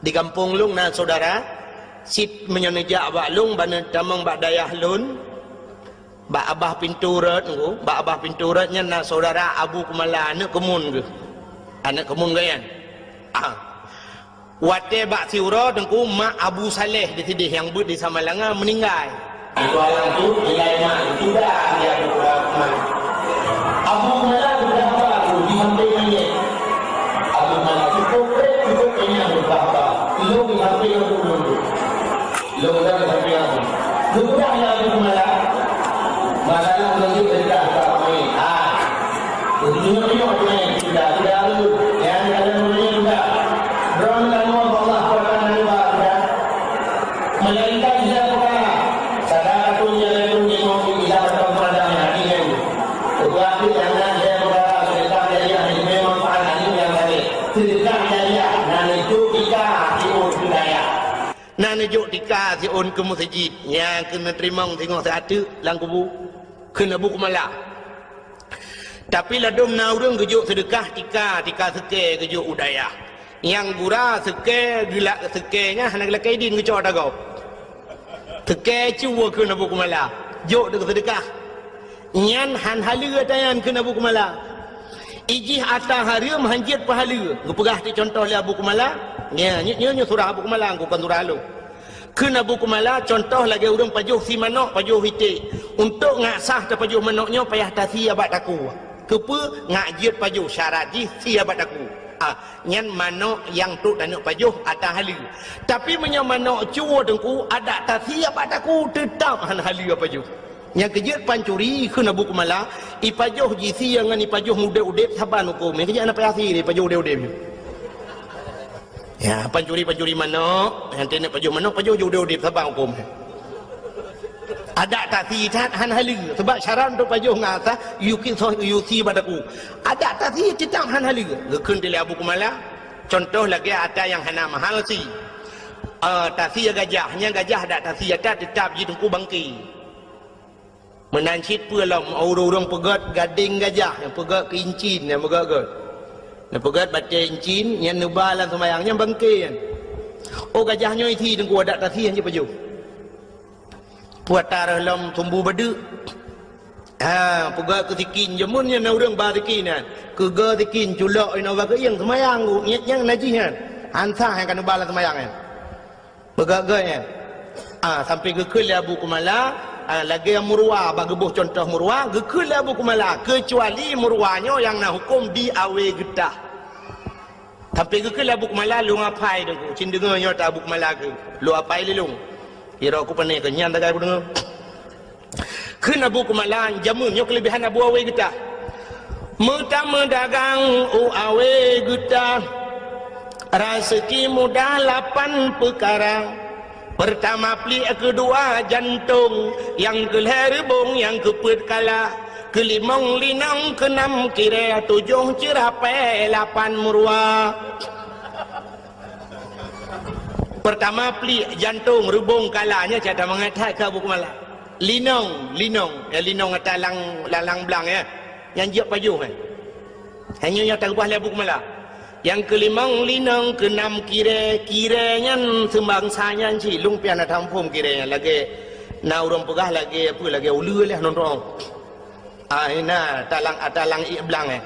Di gampông lôn na saudara, sit meunyoe neujak bak lôn, ban neutamong bak dayah lôn, bak abah pintoe rot nungku, bak abah pintoe rot nyan na saudara Abu Kumala, aneuëk keumun geuh. Aneuëk keumun geuh nyan. Ah. Watée bak siuroe teungku mak Abu Saleh di sideh nyang beuet di Samalanga meuninggai. Itu alam tu, nilai mak itu dah dia berubah. Abu Kumala berubah tu di samping mayat. Abu Kumala cukup, cukup kenyang berubah. Lu di samping Abu Kumala. Lu dah di samping Abu. Lu dah ya Abu Kumala. Masalah menunjuk dekat tak main. Ah. Tunjuk-tunjuk tu main. Tidak, tidak lu. Yang ada menunjuk juga. Drone kan Allah, Allah, Allah, Allah. Melainkan dia bukan. Sadaqatun jariyatul ilmu ila batang peradang hati nyan. Ketua tu jangan dia bukan sedekah jariah yang memberi manfaat alim yang saleh. Sedekah jariah nan itu kita tiur budaya. Nan neujok tika siôn keu meuseujid, nyang keuneuk teurimong singoh siat teuk lam kubu, kheun Abu Kumala. Tapi ladôm na ureuëng geujok seudeukah tika, tika seukée geujok u dayah. Nyang gura seukée geulak seukée nyan hana geulakée idin geucok ata gob. Seukée cue kheun Abu Kumala, jok deuk seudeukah. Nyan han haleue ata nyan kheun Abu Kumala. Ijih ata hareuem han jeuet peuhaleue. Geupeugah ti contoh lé Abu Kumala. Nya, nyoe, nyoe, nyoe surah Abu Kumala, kon surah lôn. Kheun Abu Kumala, contoh lagée ureuëng pajoh sie manok, pajoh iték. Untuk ngak sah tapajoh manok nyoe payah tasie bak takue. Keupeue ngak jeuet pajoh syarat jih sie bak takue. Ah, nyan manok nyang trok taneuk pajoh ata haleue. Tapi meunyoe manok cue teungku, adak tasie bak takue teutab han haleue pajoh. Nyang keujeuet pancuri kheun Abu Kumala, ipajoh jisie ngon ipajoh udeb-udeb saban huköm. Nyang keujeuet hana payah sie ipajoh udeb-udeb. Ya, pancuri-pancuri manok, nyang teuneuk pajoh manok, pajoh udeb-udeb saban huköm. Adak tasie that han haleue, sebab syarat untuk pajoh ngon ata, yuki soh yusi bak takue. Adak tasie teutab han haleue. Geukheun lé Abu Kumala, contoh lagée ata nyang hana mahal sie. Eh, tasie gajah, nyang gajah adak tasie ata teutab jiteungku bangke. Meunan cit peue lom, ureuëng-ureuëng peugét gadeng gajah, nyang peugét keu incin, nyang peugét-gét. Nyang peugét batée incin, nyang neuba lam seumayang, nyang bangke nyan. Oh, gajah nyoe isi teungku adak tasie han jipajoh. Peue ata reuh lom sumbu badeuk. Ha, peugét keu sikin, jameun nyan na ureuëng ba sikin nyan. Keugeue sikin, culok inoe bak keuieng seumayang, nyang najih nyan. Han sah nyang ka neuba lam seumayang nyan. Peugét-gét nyan. Ah, sampai geukheun lé Abu Kumala, ah, lagée murwa, bak geuboh contoh murwa, geukheun lé Abu Kumala, keucuali murwa nyoe nyang na huköm di awe geutah. Sampai geukheun lé Abu Kumala, lôn apai deungku, cit deungoe nyoe ta Abu Kumala keu, lôn apai lé lôn. Kiro ku pane keu nyan tagai ku deungoe. Kheun Abu Kumala, jameun nyoe keuleubehan Abu Awe Geutah. Meutameudagang u Awe Geutah, raseuki mudah lapan peukara. Peurtama pliek, keudua jantong, nyang keulhée reubong, nyang keupeuet kala, keulimong linong, keunam kirée, tujoh ceurapée, lapan meuruwa. Peurtama pliek, jantong, reubong, kala, nyan cara mangat that keu Abu Kumala. Linong, linong, ya, linong ata lang, lang, lang blang, ya. Nyang jeuet pajoh, ya. Hanya nyang taubah lé Abu Kumala. Nyang keulimong linong, keunam kirée, kirée nyan seumbangsa nyan cit, lôn pian na taphom kirée nyan lagée na ureuëng peugah lagée apa, lagée uleue leh nonton. Ah, ina, talang, ah, talang ié blang, eh.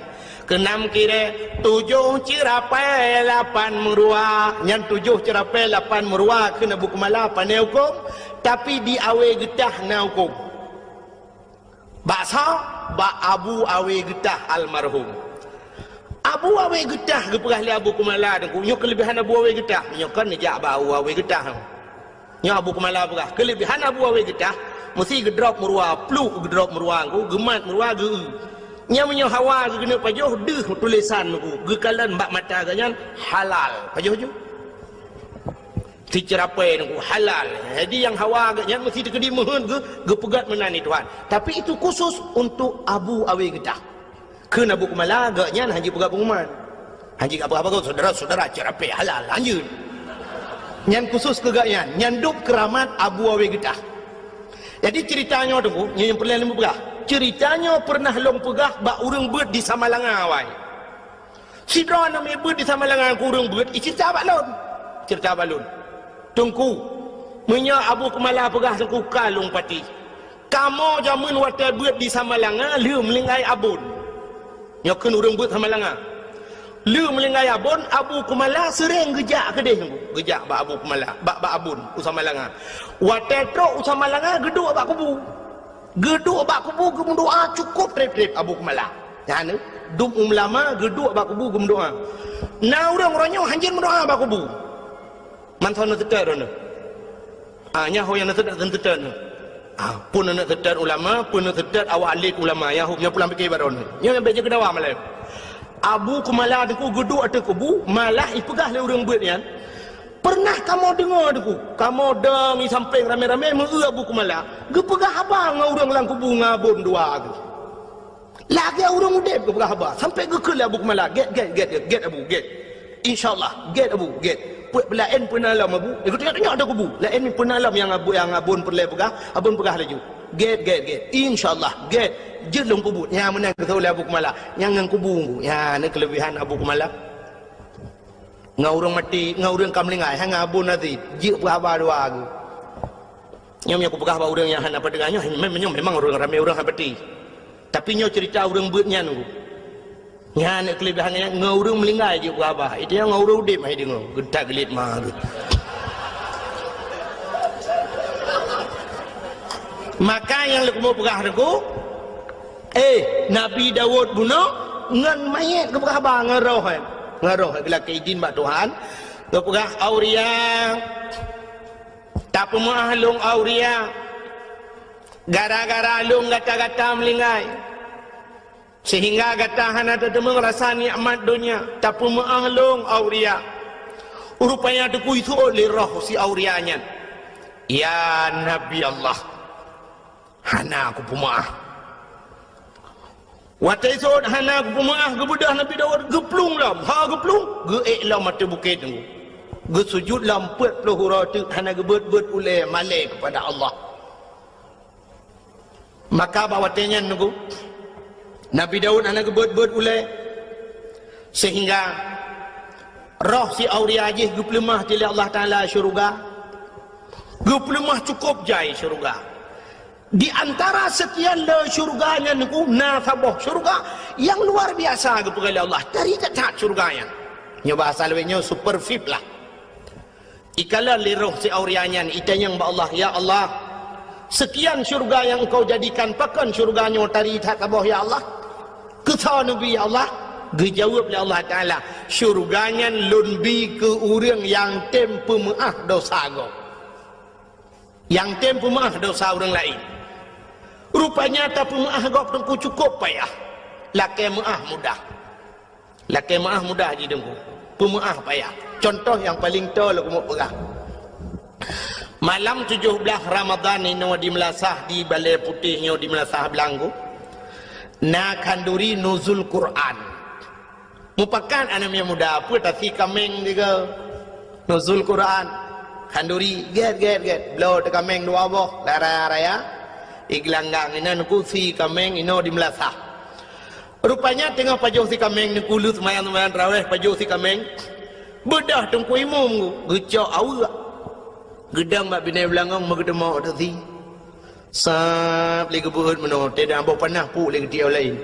Keunam kirée, tujoh ceurapée, lapan meuruwa. Nyan tujoh ceurapée, lapan meuruwa keu Abu Kumala pane hukôm, tapi di Awe Geutah na hukôm. Bak soe? Bak Abu Awe Geutah almarhum. Abu Awe Geutah geupeugah lé Abu Kumala Teungku, nyoe keuleubihan Abu Awe Geutah. Nyoe kon neujak bak Abu Awe Geutah. Nyoe Abu Kumala peugah, keuleubihan Abu Awe Geutah, meusti geudrop meuruwa, pluek geudrop meuruwa Teungku, geumat meuruwa geu-eu. Nyan meunyoe hawa geukeuneuk pajoh, deuh tulésan Teungku, geukalon bak mata geuh nyan halal. Pajoh ju. Siceurapée Teungku, halal. Jadi nyang hawa geuh nyan meusti teukeudi meuheuet geu-, geupeugét meunan di Tuhan. Tapi itu khusus untuk Abu Awe Geutah. Kheun Abu Kumala, gobnyan hana jipeugah pengumuman. Hana jipeugah apa-apa, syedara-syedara ceurapée halal, lanjut. Nyan khusus keu gobnyan, nyan dub keuramat Abu Awe Geutah. Jadi ceurita nyoe Teungku, nyoe nyang peureulée lôn peugah. Ceurita nyoe peureunah lôn peugah bak ureuëng beuet di Samalanga awai. Sidroe aneuk miet beuet di Samalanga keu ureuëng beuet, iceurita bak lôn. Ceurita bak lôn. Teungku, meunyoe Abu Kumala peugah Teungku ka lôn patéh. Kamoe jameun watée beuet di Samalanga lheueh meuninggai Abon. Nyoe kheun ureuëng beuet Samalanga. Lheueh meuninggai Abon, Abu Kumala seuréng geujak keudeh Teungku. Geujak bak Abu Kumala, bak, bak Abon, u Samalanga. Watée trok u Samalanga, geuduek bak kubu. Geuduek bak kubu geumeudoá cukôp treb-treb Abu Kumala. Nyan, dum ulama geuduek bak kubu geumeudoá. Na ureuëng uroe nyoe hanjeuet meudoá bak kubu. Mantong na teutet droeneuh. Ah, nyan ho nyang na teutet, na teutet nyoe. Ah, pun na teutet ulama, pun na teutet awak alim ulama, nyan ho nyang pulang pike bak droeneuh. Nyoe nyang bék jeuet keu dawa malam. Abu Kumala Teungku geuduek ateueh kubu, malah ipeugah lé ureuëng beuet nyan, "Peureunah kamoe deungoe Teungku, kamoe dong i sampéng ramé-ramé meu-eu Abu Kumala geupeugah haba ngon ureuëng lam kubu ngon Abon dua geuh." Lagée ureuëng udeb geupeugah haba, sampoe geukheun lé Abu Kumala, "Gét, gét, gét, gét, gét Abu, gét. Insya Allah, gét Abu, gét. Peuet peulaén peuna lom Abu." Eh, geutunyok-tunyok ateueh kubu. "Laén peuna lom nyang Abu, nyang Abon peureulée peugah, Abon peugah laju. Gét, gét, gét. Insya Allah, gét. Jeuet lôn peubuet." Nyan meunan geutôh lé Abu Kumala. Nyan ngon kubu, nyan keuleubihan Abu Kumala. Ngon ureuëng maté, ngon ureuëng ka meuninggai, hana Abon Aziz, jeuet peuhaba dua geuh. Nyoe nyang kupeugah bak ureuëng nyang hana peudeungoe nyoe, mem-, nyoe memang ureuëng ramé ureuëng hana peuti. Tapi nyoe ceurita ureuëng beuet nyan, Teungku. Nyan keuleubihan nyan, ngon ureuëng meuninggai jeuet peuhaba. Itu nyang ngon ureuëng udeb hai deungoe, geutak geuliet ma geuh. Maka nyang leukumu peugah Teungku, Eh, Nabi Daud bunoe ngon manyét geupeugah haba ngon roh, eh. Ngon roh, eh, geulakée idin bak Tuhan. Geupeugah, "Auria, tapeumeuáh lôn, Auria. Gara-gara lôn gata-gata meuninggai. Seuhingga gata hana tateumeung rasa nikmat donya. Tapeumeuáh lôn, Auria." Rupanya Teungku iseuôt lé roh si Auria nyan, "Ya Nabi Allah, hana kupeumeuáh." Watée iseuôt hana kupeumeuáh, geubeudôh Nabi Daud geuplueng lom. Ha geuplueng, geuék lom ateueh bukét Teungku. Geusujut lom peuet ploh uroe teuk hana geubeuet-beuet ulée malée keupada Allah. Maka bak watée nyan Teungku, Nabi Daud hana geubeuet-beuet ulée, seuhingga roh si Auria jih geupeuleumah lé Allah Taala syeuruga. Geupeuleumah cukôp jai syeuruga. Di antara seukian le syeuruga nyan Teungku, na saboh syeuruga nyang luar biasa geupeugah lé Allah. Tari that-that syeuruga nyan. Nyoe bahasa lawét nyoe super V I P lah. Ikalon lé roh si Auria nyan, itanyong bak Allah, "Ya Allah, seukian syeuruga nyang Engkau jadikan, pakon syeuruga nyoe tari that saboh, ya Allah? Keu soe neubi, ya Allah?" Geujaweueb lé Allah Taala, "Syeuruga nyan Lôn bi keu ureuëng nyang tem peumeuáh desya gob." Nyang tem peumeuáh desya ureuëng laén. Rupanya tapeumeuáh gob Teungku cukôp payah. Lakée meuáh mudah. Lakée meuáh mudah jih Teungku. Peumeuáh payah. Cuntoh nyang paleng toe lôn keumeung peugah. Malam tujoh blaih Ramadhan inoe di meulasah di Balée Putéh nyoe di meulasah Beulanggu. Na khanduri nuzul Quran. Mupakat aneuk miet muda, peue tasi kaméng tiga. Nuzul Quran. Khanduri, gét, gét, gét. Bloe teukaméng dua boh, lara raya. Iglanggang inan kusi kaméng inoe di meulasah. Rupanya teungoh pajoh si kaméng neukulu seumayang-seumayang tarawéh pajoh si kaméng. Beudôh Teungku Imum geucok aweuek. Geudong bak binéh beulangong meugeuteumok teusi. Sab lé geubeuet meunoe, teudah boh panah puk lé geutiek laén.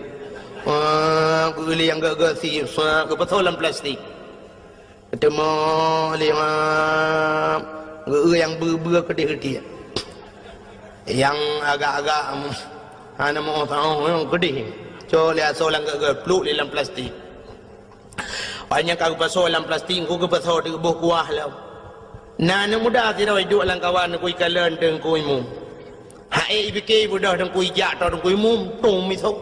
Sab geuéli nyang gét-gét si, sab geupasoe lam plastik. Teuma lima geu nyang beu-beu keudeh-keudeh. Nyang agak-agak, em, hana meu tahu nyang keudeh. Cok lé asoe lam geu-geu, pluek lé lam plastik. Awak nyan ka geupasoe lam plastik, ku geupasoe di boh kuah lom. Na aneuk muda sidroe duek lam kawan ku ikalon Teungku Imum. Hai, ipike beudôh Teungku ijak to Teungku Imum, tung misok.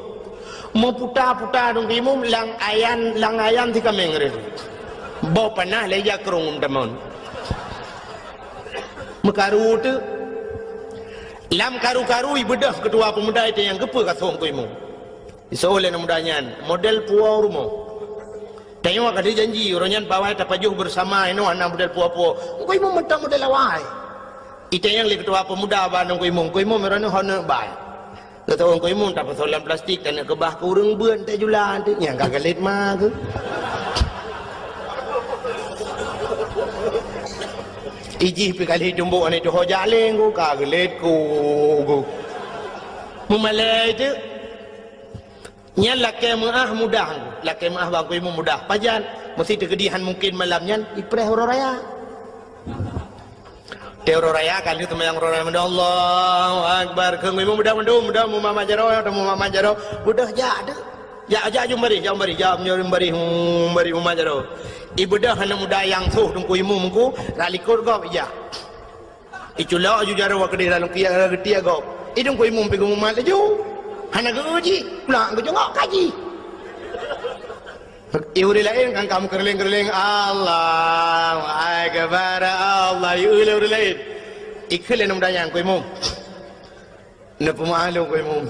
Meuputa-puta Teungku Imum lam ayan, lam ayan si kaméng reh. Boh panah lé jakrong tamon. Meukaru teuk. Lam karu-karu ibeudôh keutua peumuda itu nyang geupeu kasong Teungku Imum. Isoe lé aneuk muda nyan, model puwoe rumoh. Tanyoe ka dijanji, uroe nyan pawai tapajoh beusama inoe hana model puwoe-puwoe. Teungku Imum mantong model awai. Itanyong lé keutua peumuda bak Teungku Imum, Teungku Imum, uroe nyoe hana bai. Geutanyong Teungku Imum, tapasoe lam plastik, taneuk keubah keu ureueng beuet, teuh jula, teuh nyang ka geulet ma keuh. Ijih pih kali tumbok aneuk tuho jaleng ku, ka geulet ku, ku. Meumalée teuk. Nyan lakée meuáh mudah, lakée meuáh bak Teungku Imum mudah. Pajan, meusti teukeudi han mungken malam nyan ipreh uroe raya. Teuh uroe raya ka lheueh seumayang uroe raya, Allahu Akbar. Keu Teungku Imum mudah mandum, mudah mumat-mat jaroe, mumat-mat jaroe. Beudôh jak deuh. Jak, jak jeuem baréh, jak jeuem baréh, jak jeuem baréh, hmm, baréh mumat jaroe. Ibeudôh aneuk muda nyang soh Teungku Imum ku, rot likot gob ijak. Iculok aju jaroe keudeh lam kiak, geutiek gob. I Teungku Imum pih geumumat laju. Hana geu-eu jih, pulang geujongok kaji. I ureueng laén kan ka meukeureuléng-keureuléng, Allahu Akbar, Allah, i ureueng laén. Ikheun lé aneuk muda nyan, Teungku Imum. Neupeumeu'ah lôn, Teungku Imum.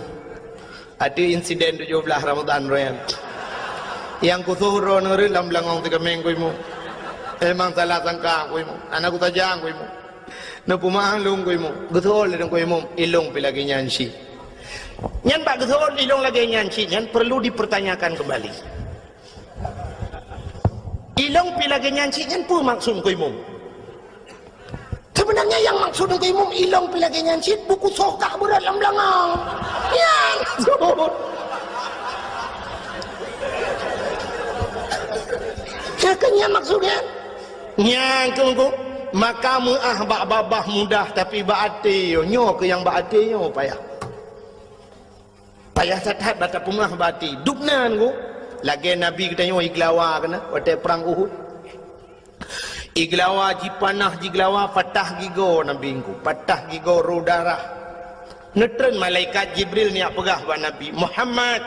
Ateueh insiden tujoh blaih Ramadhan uroe nyan. Nyang kusoh droeneuh rot lam beulangong teukaméng, Teungku Imum. Memang salah sangka, Teungku Imum. Hana kutajang, Teungku Imum. Neupeumeu'ah lôn, Teungku Imum. Geuseuôt lé Teungku Imum, ilôn pih lagée nyan cit. Nyan bak geuseuôt ilôn lagée nyan cit nyan perlu dipertanyakan kembali. Ilôn pih lagée nyan cit nyan peue maksud Teungku Imum? Sebenarnya nyang maksud Teungku Imum ilôn pih lagée nyan cit, buku soh kah beurot lam beulangong. Nyan maksud. Nyan keuh nyan maksud nyan. Nyan keuh, maka meu'ah bak babah mudah, tapi bak até nyoe, nyoe keuh nyang bak até nyoe payah. Payah that-that bak tapeumeu'ah bak até. Dubnan ku, lagée Nabi geutanyoe igeulawa keunan watée prang Uhud. Igeulawa, jipanah, jigeulawa, patah gigoe Nabi ku, patah gigoe, rôh darah. Neutreun malaikat Jibril neujak peugah bak Nabi, "Muhammad,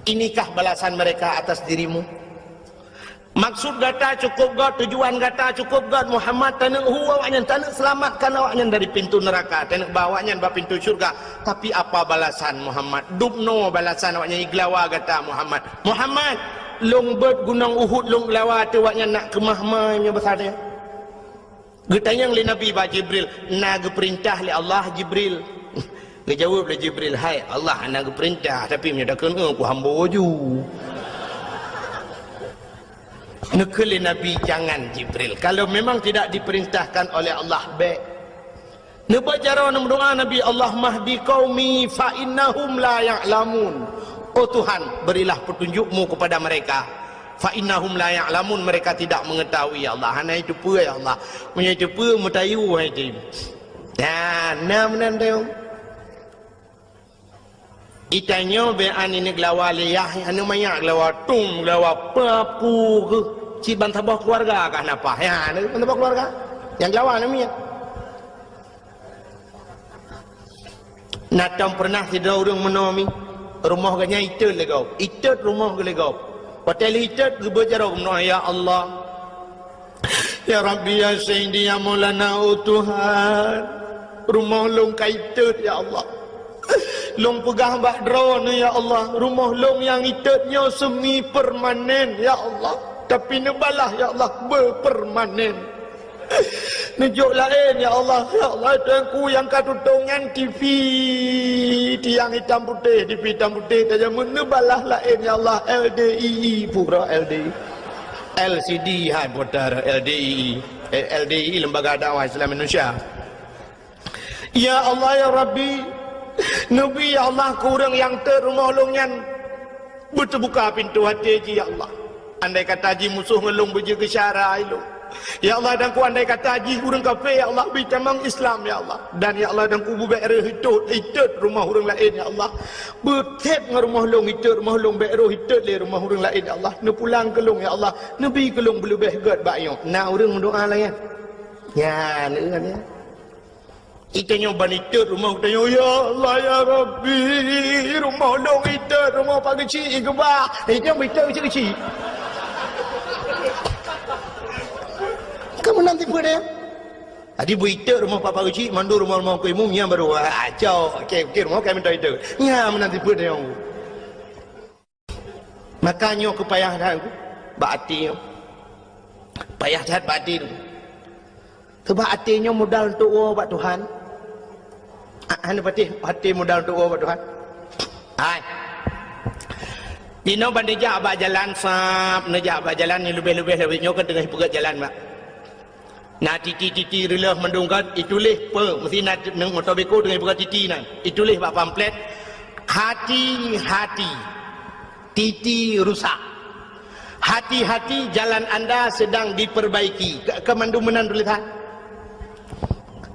inikah balasan mereka atas dirimu?" Maksud gata cukôp gét, tujuan gata cukôp gét, Muhammad, taneuk hu awaknyan, taneuk seulamatkan awaknyan dari pintu neuraka, taneuk ba awaknyan bak pintu syeuruga. Tapi apa balasan Muhammad? Dubnoe balasan awaknyan igeulawa gata, Muhammad. Muhammad, lôn beuet gunong Uhud lôn geulawa ateueh awaknyan nak keumah mai meunyoe basa nyan. Geutanyong lé Nabi bak Jibril, "Na geupeurintah lé Allah, Jibril?" Geujaweueb lé Jibril, "Hai Allah, hana geupeurintah, tapi meunyoe takheun, eh, kuhambo ju." Neukheun lé Nabi, "Jangan, Jibril. Kalau memang tidak diperintahkan oleh Allah, bék." Neubaca droe neumeudoá Nabi, "Allahumma hdi qaumi fa innahum la ya'lamun." Oh Tuhan, berilah petunjuk-Mu kepada mereka. "Fa innahum la ya'lamun," mereka tidak mengetahui, ya Allah. Hana iteupeue, ya Allah. Meunyoe iteupeue, meutayue hai jih. Nah, na meunan teuh. Itanyoe bèk aneuk geulawa lé yah, aneuk manyak geulawa, tum geulawa, papu keuh. Cit ban saboh keuluwarga kah na paih. Ya, aneuk ban saboh keuluwarga. Nyang geulawa aneuk miet. Na tom peureunah sidroe ureueng meunoe mi, rumoh geuh nyan itot lé gob, itot rumoh geuh lé gob. Watèe lheueh itot geubeuet jaroe meunoe, "Ya Allah, ya Rabbi, ya Sayyidi, ya Maulana, oh Tuhan, rumoh lôn ka itot, ya Allah. Lôn peugah bak Droeneuh, ya Allah, rumoh lôn nyang itot nyoe semi permanen, ya Allah, tapi neubalah, ya Allah, beupermanen." Neujok laén, ya Allah. Ya Allah, Tuhanku, nyang ka tutong nyan T V, tiang hitam putéh, T V hitam putéh, tajameun neubalah laén, ya Allah, L D I I, pura L D I. L C D hai putar, L D I I. Eh, L D I I, Lembaga Dakwah Islam Indonesia. Ya Allah, ya Rabbi, neubi, ya Allah, keu ureuëng nyang teuk rumoh lôn nyan beuteubuka pintoe até jih, ya Allah. Andai kata jih musoh ngon lôn beujeuet geusyara lôn, ya Allah, dan ku andai kata jih ureuëng kafé, ya Allah, bri tamong Islam, ya Allah. Dan, ya Allah, dan ku beubék reuh itot, itot rumoh ureuëng laén, ya Allah. Beutheb ngon rumoh lôn itot rumoh lôn, bék rôh itot lé rumoh ureuëng laén, ya Allah. Neupulang keu lôn, ya Allah. Neubi keu lôn beuleubeh gét bak nyoe. Na ureuëng meudoá lagée nyan. Nyan, ureuëng nyan. Itanyoe ban itot rumoh geutanyoe, "Ya Allah, ya Rabbi, rumoh lôn itot, rumoh Pak Geuchik keubah." Itanyoe ban itot keuchik-keuchik. Ka meunan tipe deh. Jadi beu itot rumoh Pak Geuchik, mandum rumoh-rumoh Teungku Imum, nyan baru, ah, cok, oke, oke, rumoh kami minta itot. Nyan meunan tipe deh. Maka nyoe keupayah that bak até nyoe. Payah that bak até nyoe. Sebab até nyoe modal untuk woe bak Tuhan. A-, hana patéh até modal untuk woe bak Tuhan. Hai. Dinoe ban neujak bak jalan sab, neujak bak jalan nyang leubeh-leubeh lawét nyoe kan teungoh peugét jalan bak. Na titi-titi reuloh mandum kan, ituléh peue, meusti na neuk moto beko teungoh buka titi nyan. Ituléh bak pamflet, "Hati-hati, titi rusak. Hati-hati, jalan anda sedang diperbaiki." Ke, ke mandum meunan tulisan.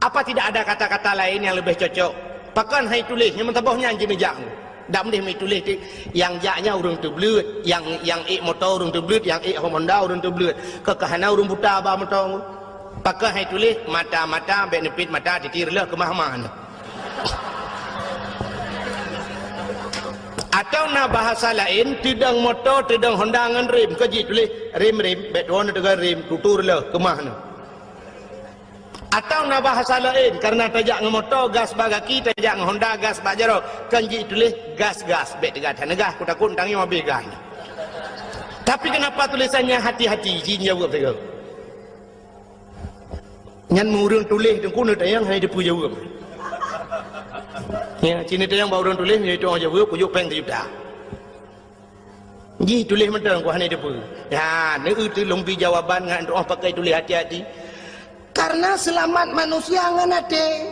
Apa tidak ada kata-kata lain yang lebih cocok? Pakon hai tuléh, nyang meusaboh nyan jineujak. Dak meudeh meutuléh ti, nyang jak nyan ureuëng teubleuet, nyang, nyang ék moto ureuëng teubleuet, nyang ék Honda ureuëng teubleuet. Keu ka hana ureuëng buta ba moto. Pakon hai tuléh, mata-mata, bék neupit mata, titi reuloh keumah-mah nyoe. Atau na bahasa laén, teudong moto, teudong Honda ngon rem, keu jituléh rem-rem, bék tuwoe neuteuga rem, tutu reuloh keumah nyoe. Atau na bahasa laén, karena tajak ngon moto, gas bak gaki, tajak ngon Honda, gas bak jaroe. Kan jituléh gas-gas, bék teuga that neugas, kutakot tangieng habéh gas. Tapi kenapa tulisannya hati-hati, jin jaweueb sigoe. Nyan meu ureuëng tuléh teungku neutanyong hana teupeu jaweueb. Ya, cit neutanyong bak ureuëng tuléh, nyoe itu jaweueb, kujok péng sijuta. Jih tuléh mantong, ku hana teupeu. Ya, neueu teuh lôn bi jawaban ngon droe pakai tuléh hati-hati. Karena seulamat manusia ngon até.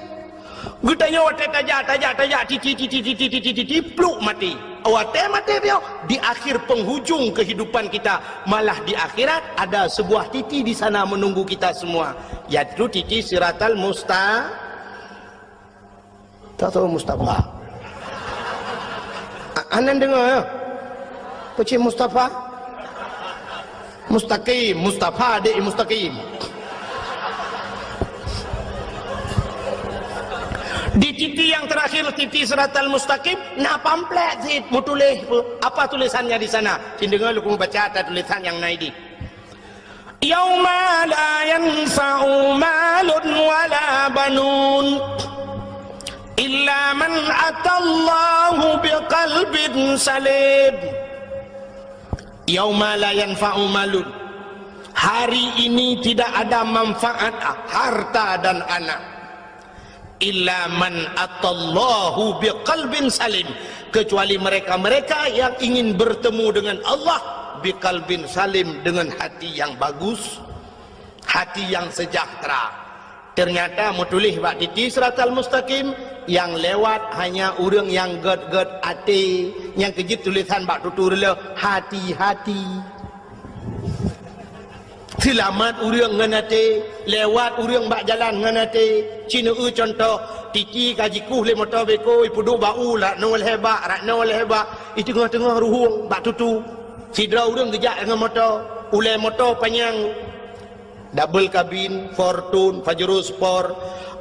Geutanyoe watée tajak, tajak, tajak, titi, titi, titi, titi, titi, pluk mati. Watée maté bioe, di akhir penghujung kehidupan kita, malah di akhirat ada sebuah titi di sana menunggu kita semua, yaitu titi Siratal Musta-, Tak tahu Mustafa. A-, anan dengar ya? Pecik Mustafa? Mustaqim, Mustafa adik Mustaqim. Di titi yang terakhir, titi Siratal Mustaqim, na pamflet sit meutuléh. Apa tulisannya di sana? Cit deungoe lôn baca ata tulisan nyang na idéh. Yauma la yanfa'u malun wala banun illa man atallaha biqalbin salim. Yauma la yanfa'u malun. Hari ini tidak ada manfaat harta dan anak. Illa man atallaha biqalbin salim, kecuali mereka-mereka yang ingin bertemu dengan Allah biqalbin salim, dengan hati yang bagus, hati yang sejahtera. Ternyata meutuléh bak titi Siratal Mustaqim, nyang lewat hanya ureuëng nyang gét-gét até, nyang keu jeuet tulisan bak tutu reuloh, hati-hati. Seulamat ureuëng ngon até, lewat ureuëng bak jalan ngon até. Cit neueu cuntoh, titi ka jikueh lé moto beko, ipeuduek bak u, rak noe lhée bak, rak noe lhée bak, i teungoh-teungoh ruhueng bak tutu. Sidroe ureuëng geujak ngon moto, ulée moto panyang, double kabin, Fortuner, Pajero Sport,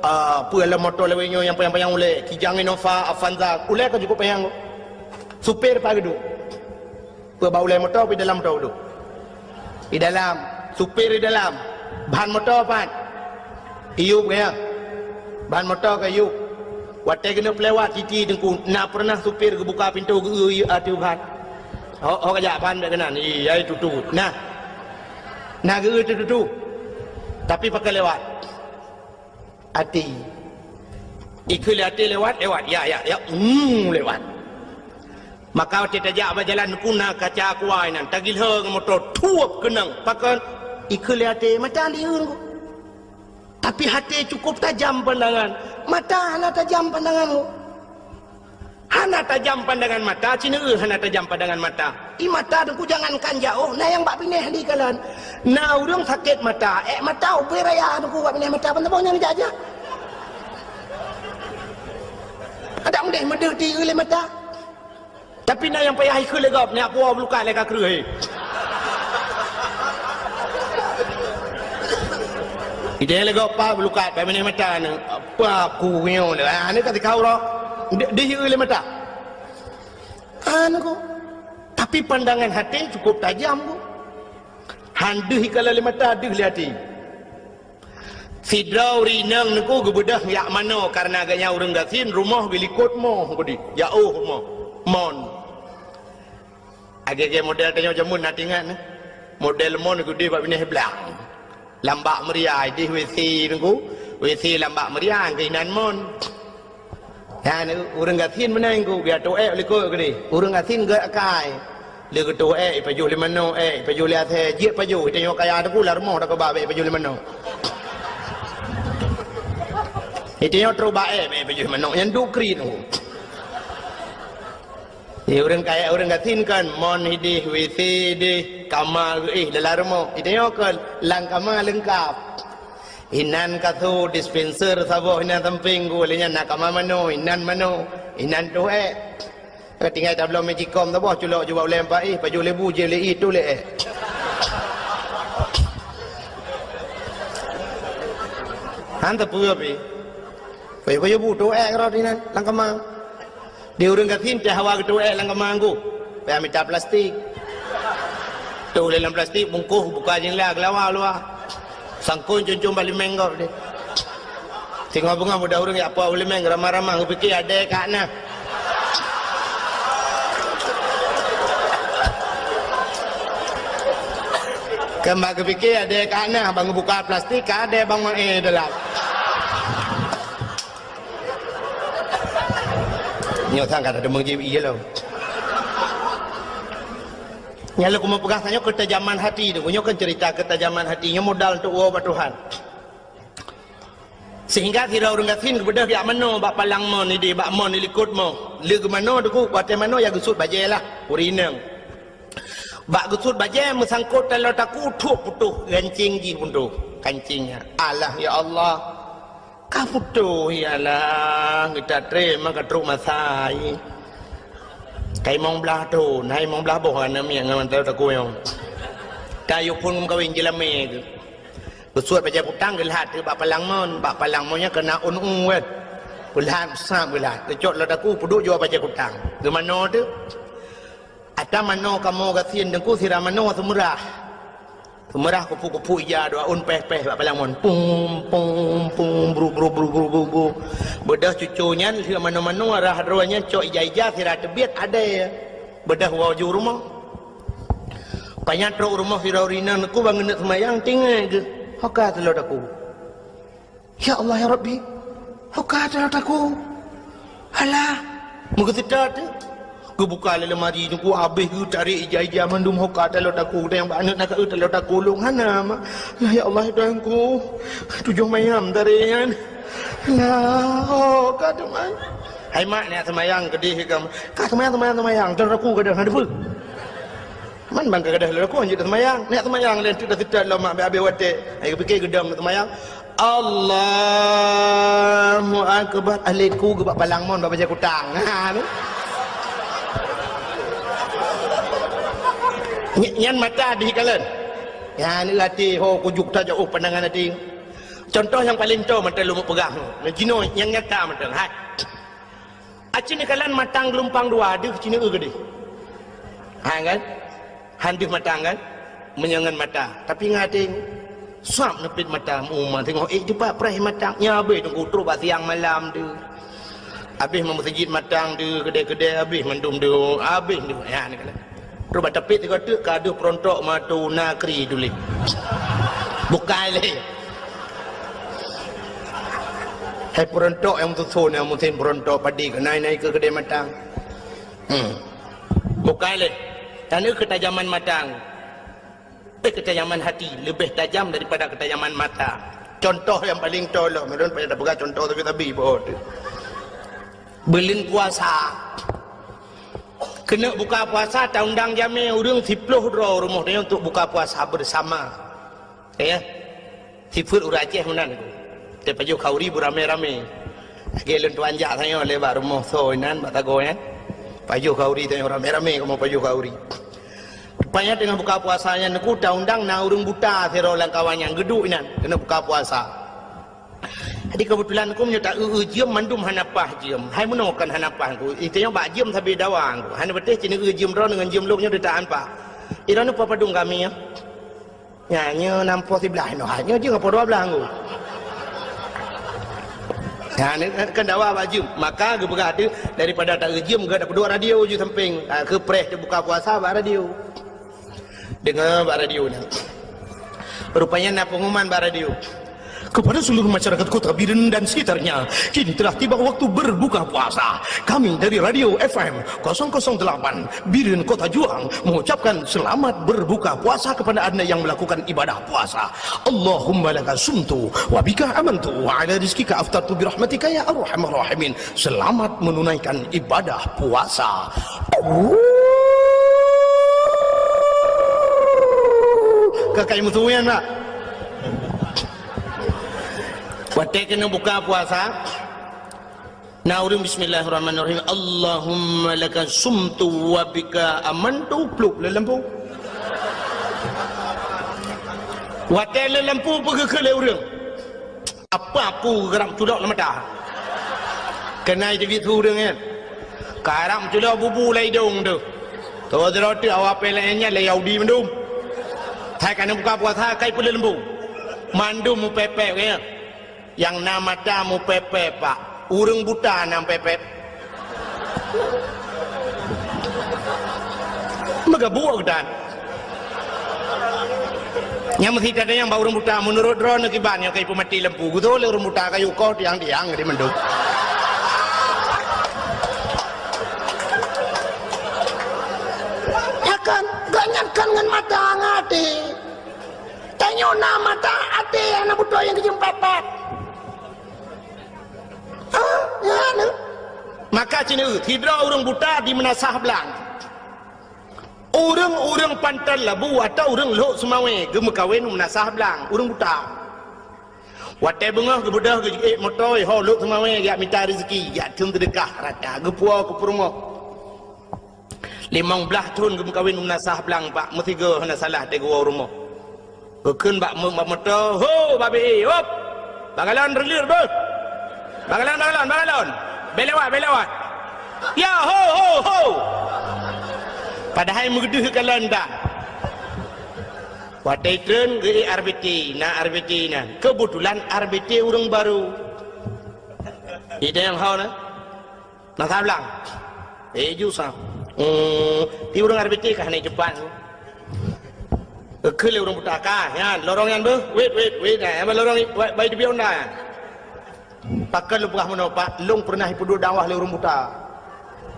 ah, peue lom moto lawét nyoe nyang panyang-panyang ulée, Kijang, Innova, Avanza, ulée ka cukup panyang. Supir pat geuduek? Peue bak ulée moto, peue dalam moto tu? Di dalam. Supir di dalam. Ban moto pat? Iyup keu nyan. Ban moto ka iyup. Watée keuneuk peulewat titi teungku, na peureunah supir geubuka pintoe geueu ateueh ban? Ho, ho kajak ban bék keunan. Ih, ai tutu. Nah. Na geueu teuh tutu. Tapi pakon lewat? Até. Ikheun lé até lewat, lewat. Ya, ya, ya. Hmm, lewat. Maka watée tajak bak jalan, kuna kaca kuai nan, tagilhong moto, thuep keunong. Pakon? Ikheun lé até, mata liur. Tapi até cukup tajam pandangan, mata hana tajam pandangan. Hana tajam pandangan mata, sineuk hana tajam pandangan mata. I mata teungku jangankan jaoh, na nyang bak binéh di kalon. Na ureuëng sakét mata, ék mata ubé raya teungku bak binéh mata, ban saboh nyang jajak. Adak meudeh meudeuh di lé mata. Tapi na nyang payah ikheun lé gob, nyak puwoe bulukat lé ka kreueh. Idéh lé gob pa bulukat, bak binéh mata ni. Apa aku nyoe lé? Ah, ni ka tikau roh. Di, di lé mata. Anu ko. Tapi pandangan hati cukup tajam ko. Han deuh ikala lé mata, deuh lé hati. Sidroe ureuëng inong teungku geubeudôh jak manoe, kareuna gobnyan ureuëng gasien, rumoh geulikot moh keudeh, jaoh rumoh. Mon. Lagée-lagée model tanyoe jameun na teuingat, nah. Model mon keudeh bak binéh blang. Lam bak meuria, idéh WC teungku. WC lam bak meuria, keuinan mon. Nyan ureuëng gasien meunan ku, biar teuh ék likot keudeh. Ureuëng gasien gét akai. Lé geutoh ék, ipajoh lé manoe ék, ipajoh lé asèe, jeuet pajoh. Itanyoe kaya teungku lam rumoh dak keuba bék ipajoh lé manoe. Itanyoe trok ba ék, bék ipajoh lé manoe. Nyan duek kriet teungku. Di ureuëng kaya, ureuëng gasien kan, mon idéh, WC idéh, kama geuéh dalam rumoh. Itanyoe kan, lam kama leungkap. Inan kasô, dispenser saboh inan sampéng ku, lé nyan na kama manoe, inan manoe, inan toh ék. Ka tinggai tabloe magicom saboh, culok jubak ulée empat éh, pajoh lé bu, jieb lé ié, toh lé ék. Han teupeue pih. Pajoh-pajoh bu, toh ék rot inan, lam kama. Di ureuëng gasien teuh hawa geutoh ék lam kama teungku. Payah mita plastik. Toh lé lam plastik, bungkôh, buka jendela, geulawa luwa. Sangkong cun-cun bak limeng gob deh. Singoh beungoh muda ureuëng jak puwoe limeng, ramah-ramah, geupiké adée ka na. Kan bak geupiké adée ka na, ban geubuka plastik, ka adée ban maé dalam. Nyoe sang ka teumeujieb ié lom. Nyang lôn keumeung peugah tanyoe keutajaman hati tu. Nyoe kan cerita keutajaman hati. Nyoe modal untuk woe bak Tuhan. Sehingga sidroe ureuëng gasien geubeudôh jak manoe bak palang mon idéh, bak mon ilikot moh. Lé geumanoe teungku, watée manoe ya geusut bajée lah, ureuëng inong. Bak geusut bajée meusangkot taloe takue, thuek putôh, gancéng jih putôh. Gancéng nyan. Alah, ya Allah. Ka putôh, ya Allah, geuta trém ka trok masa, hai. Ka limong blaih thon, hai limong blaih boh aneuk miet ngon mantong takue nyoe. Ka yue phon meukawen jeulamé keuh. Geusuet bajée kutang geulhat bak palang mon, bak palang mon nyan keunan ôn u kan. Geulhat beusam geulhat, geucok lam takue peuduek jua bajée kutang. Geumanoe teuh. Ata manoe kamoe gasien teungku sira manoe seumeurah. Seumeurah kupu-kupu ija dua ôn péh-péh bak palang mon. Pum, pum, pum, bru, bru, bru, bru, bru, bru. Beudôh cuco nyan lheueh manoe-manoe rhah droe nyan cok ija-ija sira teubiet adée. Beudôh woe ju rumoh. Panyang trok rumoh sidroe ureuëng inong teungku ban geuneuk seumayang tinggai geuh. Ho ka taloe takue. Ya Allah, ya Rabbi, ho ka taloe takue. Alah, meugeuseuta teuh. Geubuka lé lemari teungku, abéh geutarek ija-ija mandum, ho ka taloe takue. Dan nyang bak aneuk na ka eu taloe takue lôn hana, mak. Alah, ya Allah, ya Tuhanku. Tujoh mayam tarek nyan. Alah, ho ka teuma. Hai mak, neujak seumayang keudeh ka. Ka seumayang, seumayang, seumayang. Taloe takue ka deuh, na teupeue. Man ban ka gadôh lôn lakoe jeuet seumayang. Neujak seumayang lé teuk seutôt lom mak, abéh watée. Ai geupike geudong seumayang. Allahu Akbar. Ahli ku geubak palang mon bak bajée kutang. Ha, ni. Ny-, nyan mata deuh kalon. Nyan até ho kujok tajak, oh, pandangan até. Contoh nyang paleng toe mantong lôn peugah. Jinoe nyang nyata mantong. Hai. Aci neukalon matang geulumpang dua deuh ci neueu keudeh. Ha kan? Han deuh matang kan? Meunyoe ngon mata. Tapi ngon até sab neupit mata, uma teungoh ék teupat preh matang. Nyan abéh teungku trok bak siang malam deuh. Abéh meumeuseujid matang deuh, keudè-keudè abéh mandum deuh, abéh deuh. Ya neukalon. Trok bak tapét sigoe teuk ka deuh peurontok matu nakri tuléh. Bukai lé. Hai peurontok nyang meususon, nyang musim peurontok padi, keuhai na ikeue keudè matang. Hmm. Bukai lé. Nyan keutajaman matang. Eh, keutajaman hati leubeh tajam daripada keutajaman mata. Contoh nyang paleng toe lom, ulôn payah tapeugah contoh sabe-sabe bak tu. Buleuen puasa. Keuneuk buka puasa, taundang jamé ureuëng siplôh droe rumoh tanyoe untuk buka puasa bersama. Ya. Sifeuet ureuëng Aceh meunan. Tapajoh khauri beuramé-ramé. Lagèe lôn tuan jak tanyoe lé bak rumoh soe inan bak sagoe nyan. Pajoh khauri tanyoe ramé-ramé kamoe pajoh khauri. Rupanya teungoh buka puasa nyan Teungku, taundang na ureuëng buta sidroe lam kawan nyang geuduek inan keuneuk buka puasa. Jadi keubeutulan Teungku meunyoe ta-eu-eu jeuem mandum hana paih jeuem. Hai meunoe kon hana paih Teungku. Itanyoe bak jeuem sabe dawa Teungku. Hana patéh cit neu-eu jeuem droeneuh ngon jeuem lôn nyoe deuh ta-an paih. Droeneuh peue padum kami nyoe? Nyan, nyoe nam poh siblaih noh, nyoe jeuem poh dua blaih Teungku. Nyan, kan dawa bak jeuem. Maka geupeugah teuh, daripada ta-eu jeuem, geuh tapeuduek radio ju sampéng. Ha, keu preh teubuka puasa bak radio. Deungoe bak radio nyan. Rupanya na pengumuman bak radio. Kepada seluruh masyarakat Kota Biren dan sekitarnya, kini telah tiba waktu berbuka puasa. Kami dari Radio F M kosong kosong delapan Biren Kota Juang mengucapkan selamat berbuka puasa kepada Anda yang melakukan ibadah puasa. Allahumma laka sumtu wa bika amantu wa ala rizkika aftartu birahmatika ya arhamar rahimin. Selamat menunaikan ibadah puasa. Ka kai meusuyan, Pak. Watèe keuneuk buka puasa, na ureuëng bismillahirrahmanirrahim, Allahumma laka sumtu wa bika amantu, pluek lé lampu. Watèe lé lampu peugah keu lé ureuëng. Apa aku geurab culok lam mata? Keuhai teubiet su ureuëng nyan. Karab culok bubu lam idong teuh. Toh sidroe teuk awak pih laén nyan lé Yahudi mandum. Hai ka na buka puasa kai peuleumbong. Mandum mupepet nyan. Nyang na mata mupepet, Pak. Ureuëng buta na mupepet. Meugabuek geutan. Nyang meusi tanyong bak ureuëng buta, meunurot droeneuh kiban nyang ka ipeumaté lampu, geutoh lé ureuëng buta kayu koh tiang-tiang di mandum. Ya kan, gobnyan kan ngon mata ngon até. Tanyoe na mata até nyang na beutôi nyang geujeuem pat-pat. Ah, ya, na. Maka cit neu, sidroe ureuëng buta di Meunasah Blang. Ureuëng-ureuëng Panton Labu atau ureuëng Lhok Seumawé geumeukawen u Meunasah Blang, ureuëng buta. Watèe beungoh geubeudôh geujeuet moto ho Lhok Seumawé jak mita rezeki, jak thon seudeukah rata, geupuwoe keu peurumoh. Limong blaih thon geumeukawen u Meunasah Blang, Pak, meusigoe hana salah teuh geuwoe u rumoh. Geukheun bak meu-, bak moto, "Ho, bak B E, hop! Bak galon reuleuet beuh! Bak galon, bak galon, bak galon! Bèk lewat, bèk lewat! Ya, ho, ho, ho!" Padahai meugeudeuh galon dah. Watèe treun geuék R B T, na R B T nyan. Keubeutulan R B T ureuëng barô. Idéh nyang hao na. Na sablang. Eh, ju sa. Hmm, di ureuëng R B T ka hana cepat. Keu lé ureuëng buta ka, nyan, lorong nyan beuh. Wait, wait, wait. Nah, nyang lorong i-, bai, bai teubiet Honda nyan. Pakon lôn peugah meunoe, Pak, lôn peureunah ipeuduek dakwah lé ureuëng buta.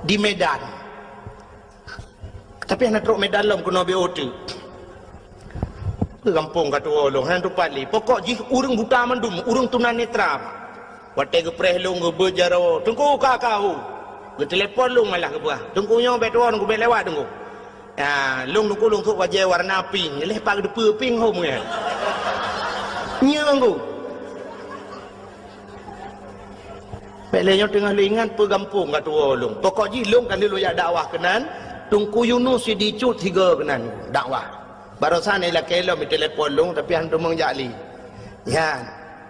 Di Medan. Tapi hana trok Medan lom keunoe B O T. Gampông ka tuwoe lôn, hana tupat lé. Pokok jih ureuëng buta mandum, ureuëng tunanetra. Watèe geupreh lôn geubeuet jaroe, "Teungku ka, ka, ho." Geutelepon lôn malah geupeugah, "Teungku nyoe bèk tuwoe, Teungku bèk lewat, Teungku." Ya, lôn Teungku lôn sôk bajèe warna pink, lheuh pat geuteupeue pink ho meunan. Nyoe Teungku. Bèk lé nyoe teungoh lôn ingat peue gampông ka tuwoe lôn. Pokok jih lôn ka lheueh lôn jak dakwah keunan, Teungku Yunus Sidicut sigoe keunan dakwah. Barosan ilakèe lom itelepon lôn, tapi han teumong jak lé. Nyan,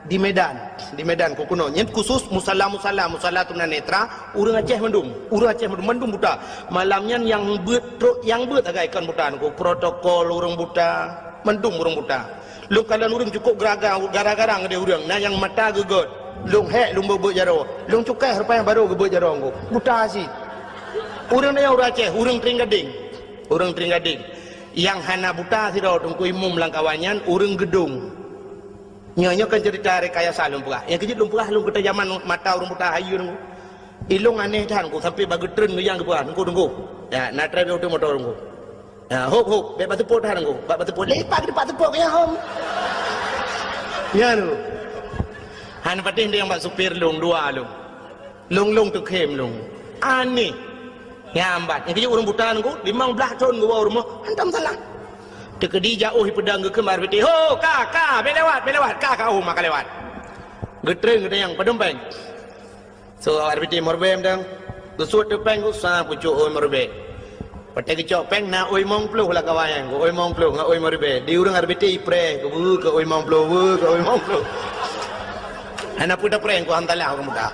di Medan, di Medan keu keunoe. Nyan khusus musala-musala, musala tunanetra, ureuëng Aceh mandum, ureuëng Aceh mandum, mandum buta. Malam nyan nyang beuet trok, nyang beuet sagai kon buta, Teungku, protokol ureuëng buta, mandum ureuëng buta. Lôn kalon ureuëng cukôp geugarang, garang-garang deh ureuëng, na nyang mata geugöt. Lôn hék lôn beuet-beuet jaroe. Lôn cukai rupa nyang barô geubeuet jaroe Teungku. Buta cit. Ureuëng nyan ureuëng Aceh, ureuëng Trienggadeng. Ureuëng Trienggadeng. Nyang hana buta sidroe Teungku Imum lam kawan nyan, ureuëng Geudong. Nyoe, nyoe kan cerita rekayasa lôn peugah. Nyang keujeuet lôn peugah lôn keutai jaman mata ureuëng buta hayeue nunggu. Ilong aneh that nunggu sampai bak geutreun ngon nyang geupeugah nunggu, nunggu. Ya, na trep yoh motor nunggu. Ya, hop, hop, bek bak teupot that nunggu. Bak, bak teupot. Lepak di bak teupot ya hom. Ya nunggu. Han patéh ndeng bak supir lôn dua lôn. Lôn-lôn teukhém lôn. Aneh. Nyambat. Nyang keujeuet ureuëng buta nunggu, limong blaih thon geuwoe rumoh, hantom salah. Teukeudi jak ohi peudang geukheun bak R B T, "Ho, ka, ka, bek lewat, bek lewat, ka, ka, oh, maka lewat." Geutreun geutanyong, "Padum péng?" So, R B T meuribèe mantong. Geusuet teuk péng geusa pucok oi meuribèe. Watèe geucok péng na oi limong ploh lam kawan nyan, oi limong ploh ngon oi meuribèe. Di ureueng R B T ipreh, keu beu, keu oi limong ploh, beu, keu oi limong ploh. Hana peue tapreh, keu hantalah ureueng buta.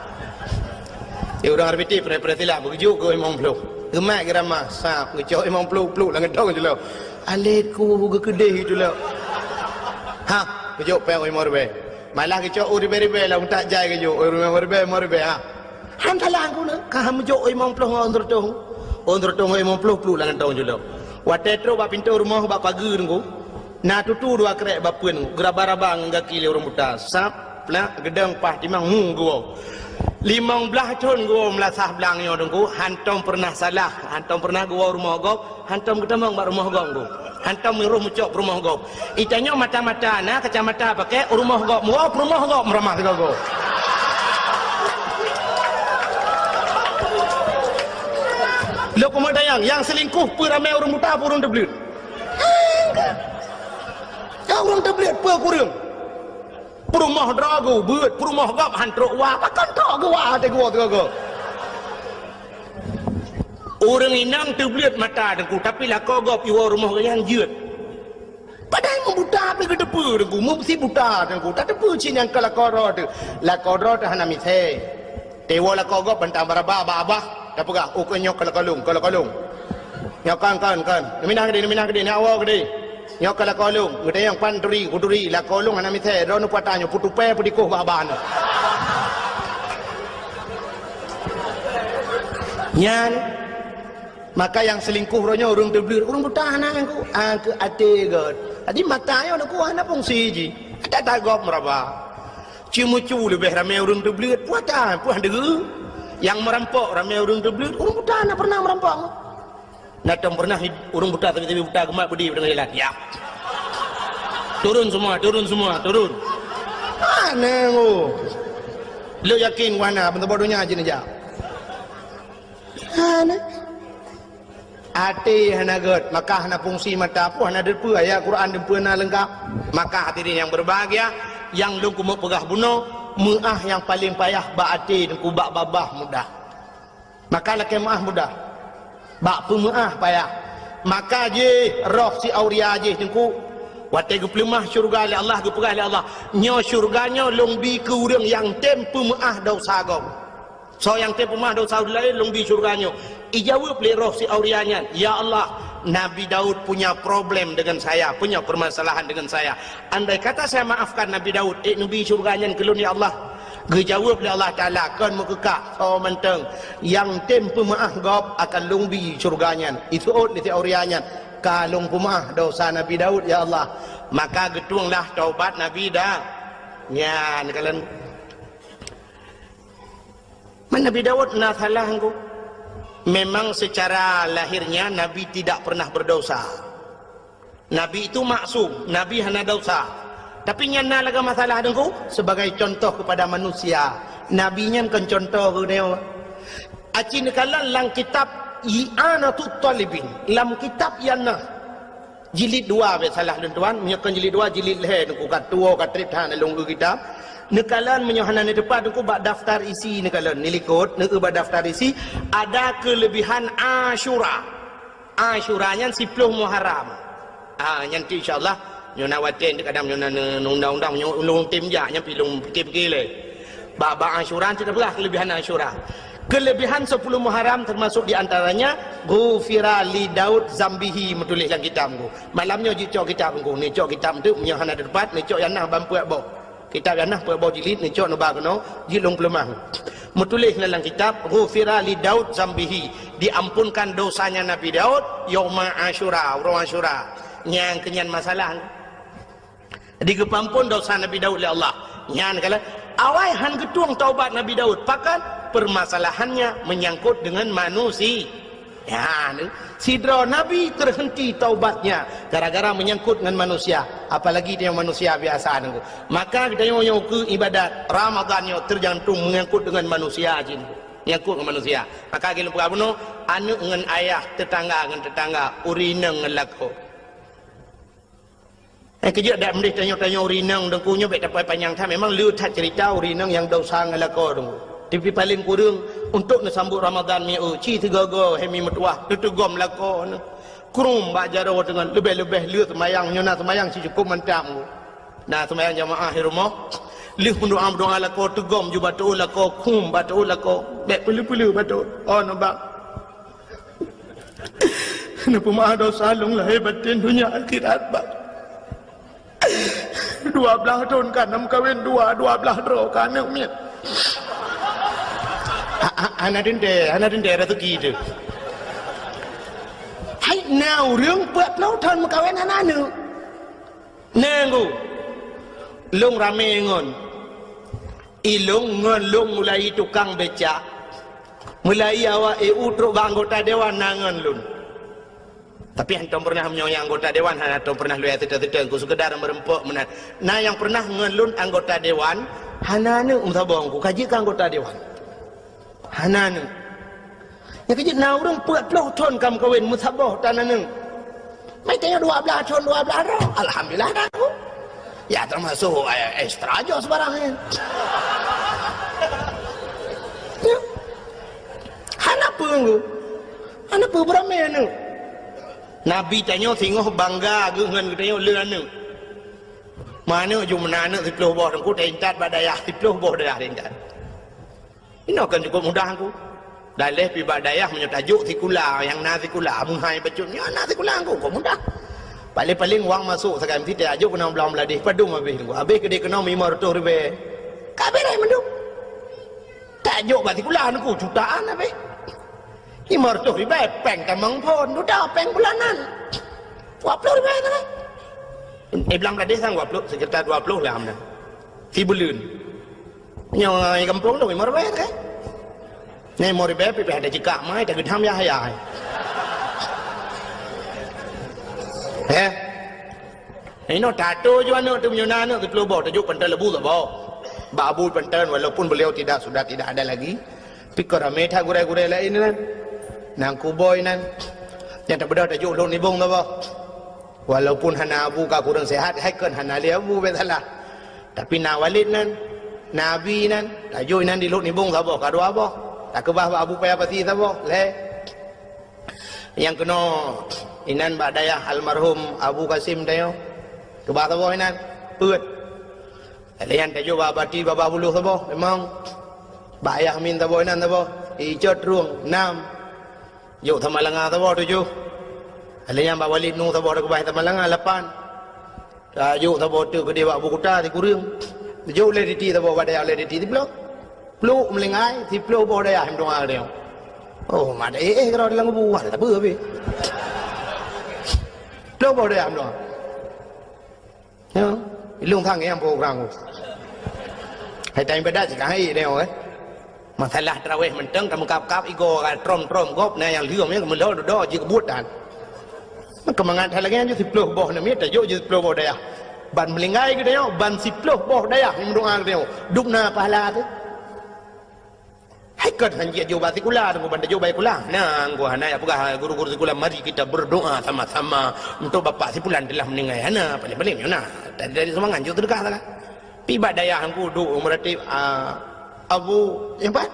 Di ureueng R B T preh-preh silap, beugeujuk keu oi limong ploh. Geumat geuramah, sab, geucok oi limong ploh, pluek lam geudong jilok. Alèh ku geukeudeh jilok. Ha, geucok péng oi limong ribèe. Malah geucok oi ribèe-ribèe lam utak jai geujok, oi ribèe-ribèe, limong ribèe, ha. Han salah ku na, ka meujok oi limong ploh ngon oi seureutôh. Oi seureutôh ngon oi limong ploh, pluek lam geudong jilok. Watèe trok bak pintoe rumoh bak pageue teungku, na tutu dua krek bapeuen, geuraba-raba ngon gaki lé ureueng buta. Sab, plak, geudong, paih timang, hu, geuwoe. Limong blaih thon geuwoe meulasah blang nyoe teungku, hantom peureunah salah, hantom peureunah geuwoe rumoh gob, hantom geutamong bak rumoh gob teungku. Hantom meurôh meucok peurumoh gob. Itanyoe mata-mata na kacamata pakai, rumoh gob meuwoe, peurumoh gob meuramah sigoe-goe. Lôn keumeudayang, nyang seulingkoh peue ramè ureueng buta, peue ureueng teubleuet? Nyang ureueng teubleuet peue kureueng? Peurumoh droe geuh beuet, peurumoh gob han trok wa, pakon trok geuh wa até geuwoe sigoe-goe. Ureueng inong teubleuet mata teungku, tapi lakoe gob iwoe rumoh geuh nyan jeuet. Padahai meubuta pih geuteupeue teungku, meusi buta teungku, tateupeue cit nyang ka lakoe droe teuh. Lakoe droe teuh hana misé. Teuwoe lakoe gob bantang baraba bak abah, tapeugah, "Oh, keu nyoe keu lakoe lôn, keu lakoe lôn. Nyoe kon, kon, kon. Neuminah keudeh, neuminah keudeh, neuwoe keudeh. Nyoe keu lakoe lôn." Geutanyong, "Pan turi?" "Kuturi, lakoe lôn hana misé, droeneuh peue ata nyoe, peutupèe peudikoh bak abah nyoe." Nyan, maka nyang seulingkoh uroe nyoe ureueng teubleuet, ureueng buta hana teungku, ah, keu até göt. Jadi mata nyoe teungku hana fungsi jih. Até tagob meuraba. Ceumeucue leubeh ramé ureueng teubleuet, peue ata, peue deuh. Nyang meurampok ramé ureueng teubleuet, ureueng buta hana peureunah meurampok. Na tom peureunah ureueng buta sabe-sabe buta geumat beudé u teungoh jalan. Ya. Turun semua, turun semua, turun. Hana, oh. Lôn yakin wahana, ban saboh donya jeuet neujak. Hana. Até hana göt, maka hana fungsi mata pun hana teupeue ayat Quran teupeue na leungkap. Maka hadirin yang berbahagia, nyang lôn keumeung peugah bunoe, meuáh nyang paleng payah bak até teungku, bak babah mudah. Maka lakèe meuáh mudah. Bak peumeuáh payah. Maka jih roh si Auria jih teungku, watèe geupeuleumah syeuruga lé Allah, geupeugah lé Allah, "Nyoe syeuruga nyoe lôn bi keu ureueng nyang tem peumeuáh desya gob." Soe nyang tem peumeuáh desya ureueng laén lôn bi syeuruga nyoe. Ijaweueb lé roh si Auria nyan, "Ya Allah, Nabi Daud punya problem dengan saya, punya permasalahan dengan saya. Andai kata saya maafkan Nabi Daud, ék neubi syeuruga nyan keu lôn ya Allah." Geujaweueb lé Allah Taala, "Kon meukeukah, soe mantong nyang tem peumeuáh gob akan lôn bi syeuruga nyan." Iseuôt lé si Auria nyan, "Ka lôn peumeuáh desya Nabi Daud ya Allah." Maka geutueng lah taubat Nabi Da-, nyan kalon. Man Nabi Daud na salah teungku. Memang secara lahirnya Nabi tidak pernah berdosa. Nabi itu maksum, Nabi hana desya. Tapi nyan na lagèe masalah teungku, sebagai contoh kepada manusia. Nabi nyan kon contoh keu geutanyoe. Aci neukalon lam kitab I'anatut Talibin, lam kitab nyang na Jilid dua, bèk salah lôn tuan, meunyoe kon jilid dua, jilid lhèe teungku, ka tuwoe ka trép that lôn eu kitab. Neukalon meunyoe hana neuteupat teungku bak daftar isi neukalon, neulikot, neueu bak daftar isi, ada keulebihan Asyura. Asyura nyan siploh Muharram. Ah, nyan tu insya Allah, nyoe na watèe kadang nyoe na, na, na undang-undang, nyoe ulôn tem jak, nyan pi lôn pikir-pikir lé. Bak, bak Asyura, kita peugah keulebihan Asyura. Keulebihan sepuluh Muharram teumasok di antaranya, "Ghufira li Daud zambihi," meutuléh lam kitab teungku. Malam nyoe jicok kitab teungku. Neucok kitab teuk, meunyoe hana teupat, neucok nyang na ban peuet boh. Kitab nyang na peuet boh jilid, neucok neuba keunoe, jilid lôn peuleumah. Meutuléh na lam kitab, "Ghufira li Daud zambihi," diampunkan dosanya Nabi Daud, yauma Asyura, uroe Asyura. Nyang keunyan masalah. Jadi geupeuamphon dosa Nabi Daud lé Allah. Nyan kala awai han geutueng taubat Nabi Daud. Pakon? Permasalahannya menyangkut dengan manusia. Ya, ni. Sidroe nabi terhenti taubatnya gara-gara menyangkut dengan manusia. Apalagi dia manusia biasa nunggu. Maka kita nyoe nyoe keu ibadat Ramadan nyoe tergantung menyangkut dengan manusia jin. Menyangkut dengan manusia. Maka gilom peugah bunoe, aneuk ngon ayah, tetangga ngon tetangga, ureueng inong ngon lakoe. Eh, keujeuet dak meudeh tanyoe-tanyoe ureueng inong Teungku nyoe bèk tapai panyang that. Memang le that cerita ureueng inong nyang desya ngon lakoe Teungku. Tapi paléng kureueng untuk neusambot Ramadan mi eu, ci teugogo hemi meutuwah, teuteugom lakoe nyoe. Krum bak jaroe teungon leubeh-leubeh le seumayang nyoe na seumayang ci cukop mantap Teungku. Na seumayang jamaah di rumoh. Lheueh meudoa-meudoa lakoe teugom ju bato lakoe krum bato lakoe. Bèk peuleu-peuleu bato. Oh, nubak. Neupeumaaf dosa lôn lahé batén donya akhirat, Bang. Dua blaih thon ka na meukawen dua, dua blaih droe ka aneuk miet. Ha, ha, hana teuntèe, hana teuntèe raseuki teuh. Hai, na ureueng peuet ploh thon meukawen hana aneuk. Nanggu, lôn ramé ngon. Ilôn ngon lôn mulai tukang becak, mulai awak E U trok bak anggota dewan na ngon lôn. Tapi hantom pernah meunyoe anggota dewan hana tom pernah lôn seutôt-seutôt, ku sekedar meureumpok meunan. Na nyang pernah ngon lôn anggota dewan, hana aneuk meusaboh ku ka jeuet keu anggota dewan. Hana aneuk. Nyang keujeuet na ureueng peuet ploh thon ka meukawen meusaboh tan aneuk. Meutanyoe dua blaih thon, dua blaih droe. Alhamdulillah dah aku. Ya termasuk, eh, extra joh sebarang ni. Ya. Hana peue nggu. Hana peue beurami aneuk. Nabi tanyoe singoh bangga geuh ngon geutanyoe le aneuk. Meuaneuk ju meunan aneuk siploh boh teungku teuintat bak dayah siploh boh dayah teuintat. Inoe kon cukop mudah ku. Daleh pi bak dayah meunyoe tajok sikula nyang na sikula meuhai bacut nyoe na sikula ku kok mudah. Paling-paling wang masok sagai meusitai ajok keunoe blang Bangladesh padum habéh teungku. Habéh keudeh keunoe limong reutôh ribèe. Ka beureh mandum. Tajok bak sikula teungku jutaan habéh. Limong reutôh ribèe pèng tamong phon, dudoe pèng bulanan. Dua ploh ribèe sagai. Eh blang Bangladesh sang dua ploh, sekitar dua ploh lah amna. Sibuleuen. Nyoe gampông tu limong ribèe kan? Nyoe limong ribèe pih ada jikak mai tageudam yah yah. Eh? Inoe tato ju aneuk tu meunyoe na aneuk siploh boh tajok pantai lebu saboh. Bak abu pantai walaupun beliau tidak sudah tidak ada lagi. Tapi ka ramé that gurèe-gurèe laén nan. Nang kuboi nan. Nyang tabeudôh tajok lôn nibong saboh. Walaupun hana abu ka kureueng sehat, hai kon hana lé abu bèk salah. Tapi na Walid nan, na Abi nan, tajok inan di lhok nibong saboh ka dua boh. Takeubah bak Abu Paya Pasi saboh, lhèe. Nyang keunoe inan bak dayah almarhum Abu Kasim tanyoe. Keubah saboh inan, peuet. Lhèe nyan tajok bak Bati babah buloh saboh, limong. Bak Ayah Amin saboh inan saboh, Icot Trueng, nam. Jok Samalanga saboh tujoh. Lheueh nyan bak Walid Nu saboh takeubah Samalanga lapan. Tajok saboh teuk keudeh bak Abu Kuta sikureueng. Jok lé Diti saboh bak dayah lé Diti siploh. Pluk Meulinggai siploh boh dayah meudoa lé. Oh, mak eh eh keudroe dalam kubu wah sapeue habéh. Ploh boh dayah meudoa. Ya, ilung thang nyang program. Hai tai ibadat cit hai nyoe, eh. Masalah tarawih mantong ka meukab-kab igoe ka trom-trom gob na nyang lheueh nyan meulhô dudoe jikeubut dan. Keumangat hai lagèe nyan jih siploh boh namiet tajok jih siploh boh dayah. Ban Meulinggai geutanyoe, ban siploh boh dayah nyang meudoa geutanyoe. Dum na pahala teuh. Hai kon han jeuet jok bak sikula teungku ban tajok bak sikula. Nyan ku hana jak peugah guru-guru sikula, mari kita berdoa sama-sama untuk bapak si pulan telah meninggal. Hana, paling-paling nyoe na. Dari, dari sumbangan jok seudeukah sagai. Pi bak dayah teungku duek meuratéb, ah, Abu nyang pat.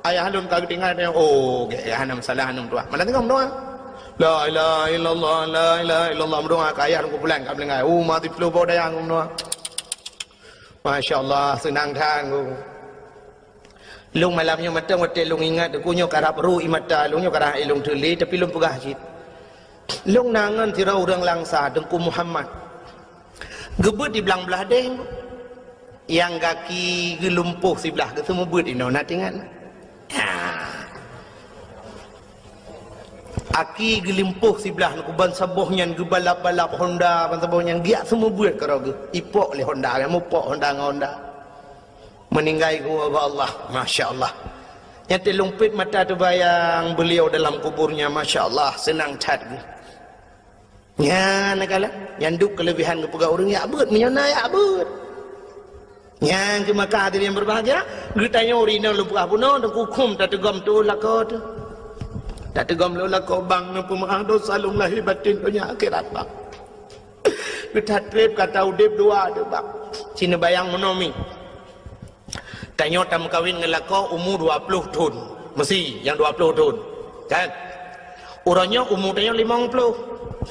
Ayah lôn ka geutinggai, oh, gèt, hana masalah, hana meudoa. Malam teungoh meudoa. La ilaha illallah, la ilaha illallah, meudoa keu ayah lôn ku pulan ka meuninggai. Oh, mati ploh boh dayah lôn meudoa. Masya Allah, seunang that ku. Lôn malam nyoe mantong watèe lôn ingat teungku nyoe karab ru ié mata lôn nyoe karab ilôn teulé tapi lôn peugah cit. Lôn na ngon sidroe ureueng Langsa Teungku Muhammad. Geubeuet di blang Bangladesh nyang gaki geulumpoh siblah geuseumeubeuet inoe na teuingat. Ha. Aki geulimpôh siblaih, ngon ban saboh nyan geubalap-balap Honda, ban saboh nyan geujak seumeubeuet keudroe geuh. Ipok lé Honda, nyang mupok Honda ngon Honda. Meuninggai geuwoe bak Allah, masya Allah. Nyan teuleumpet mata teubayang beliau dalam kuburnya, masya Allah, seunang that geuh. Nyan na kalon, nyan duek keuleubehan geupeugah ureuëng jak beuet, meunyoe na jak beuet. Nyan keuh maka hadirin yang berbahagia, geutanyoe ureuëng inong lôn peugah bunoe, Teungku, khuem tateugom teuh lakoe teuh. Tateugom lôn lakoe bang, neupeumaáh dosa lôn lahé batén donya akhirat bang. Geuthat treb gata udeb dua teuh bang. Ci neubayang meunoe mi. Tanyoe tameukawen ngon lakoe umu dua ploh thon. Meusi nyang dua ploh thon. Kan? Uroe nyoe umu tanyoe limong ploh.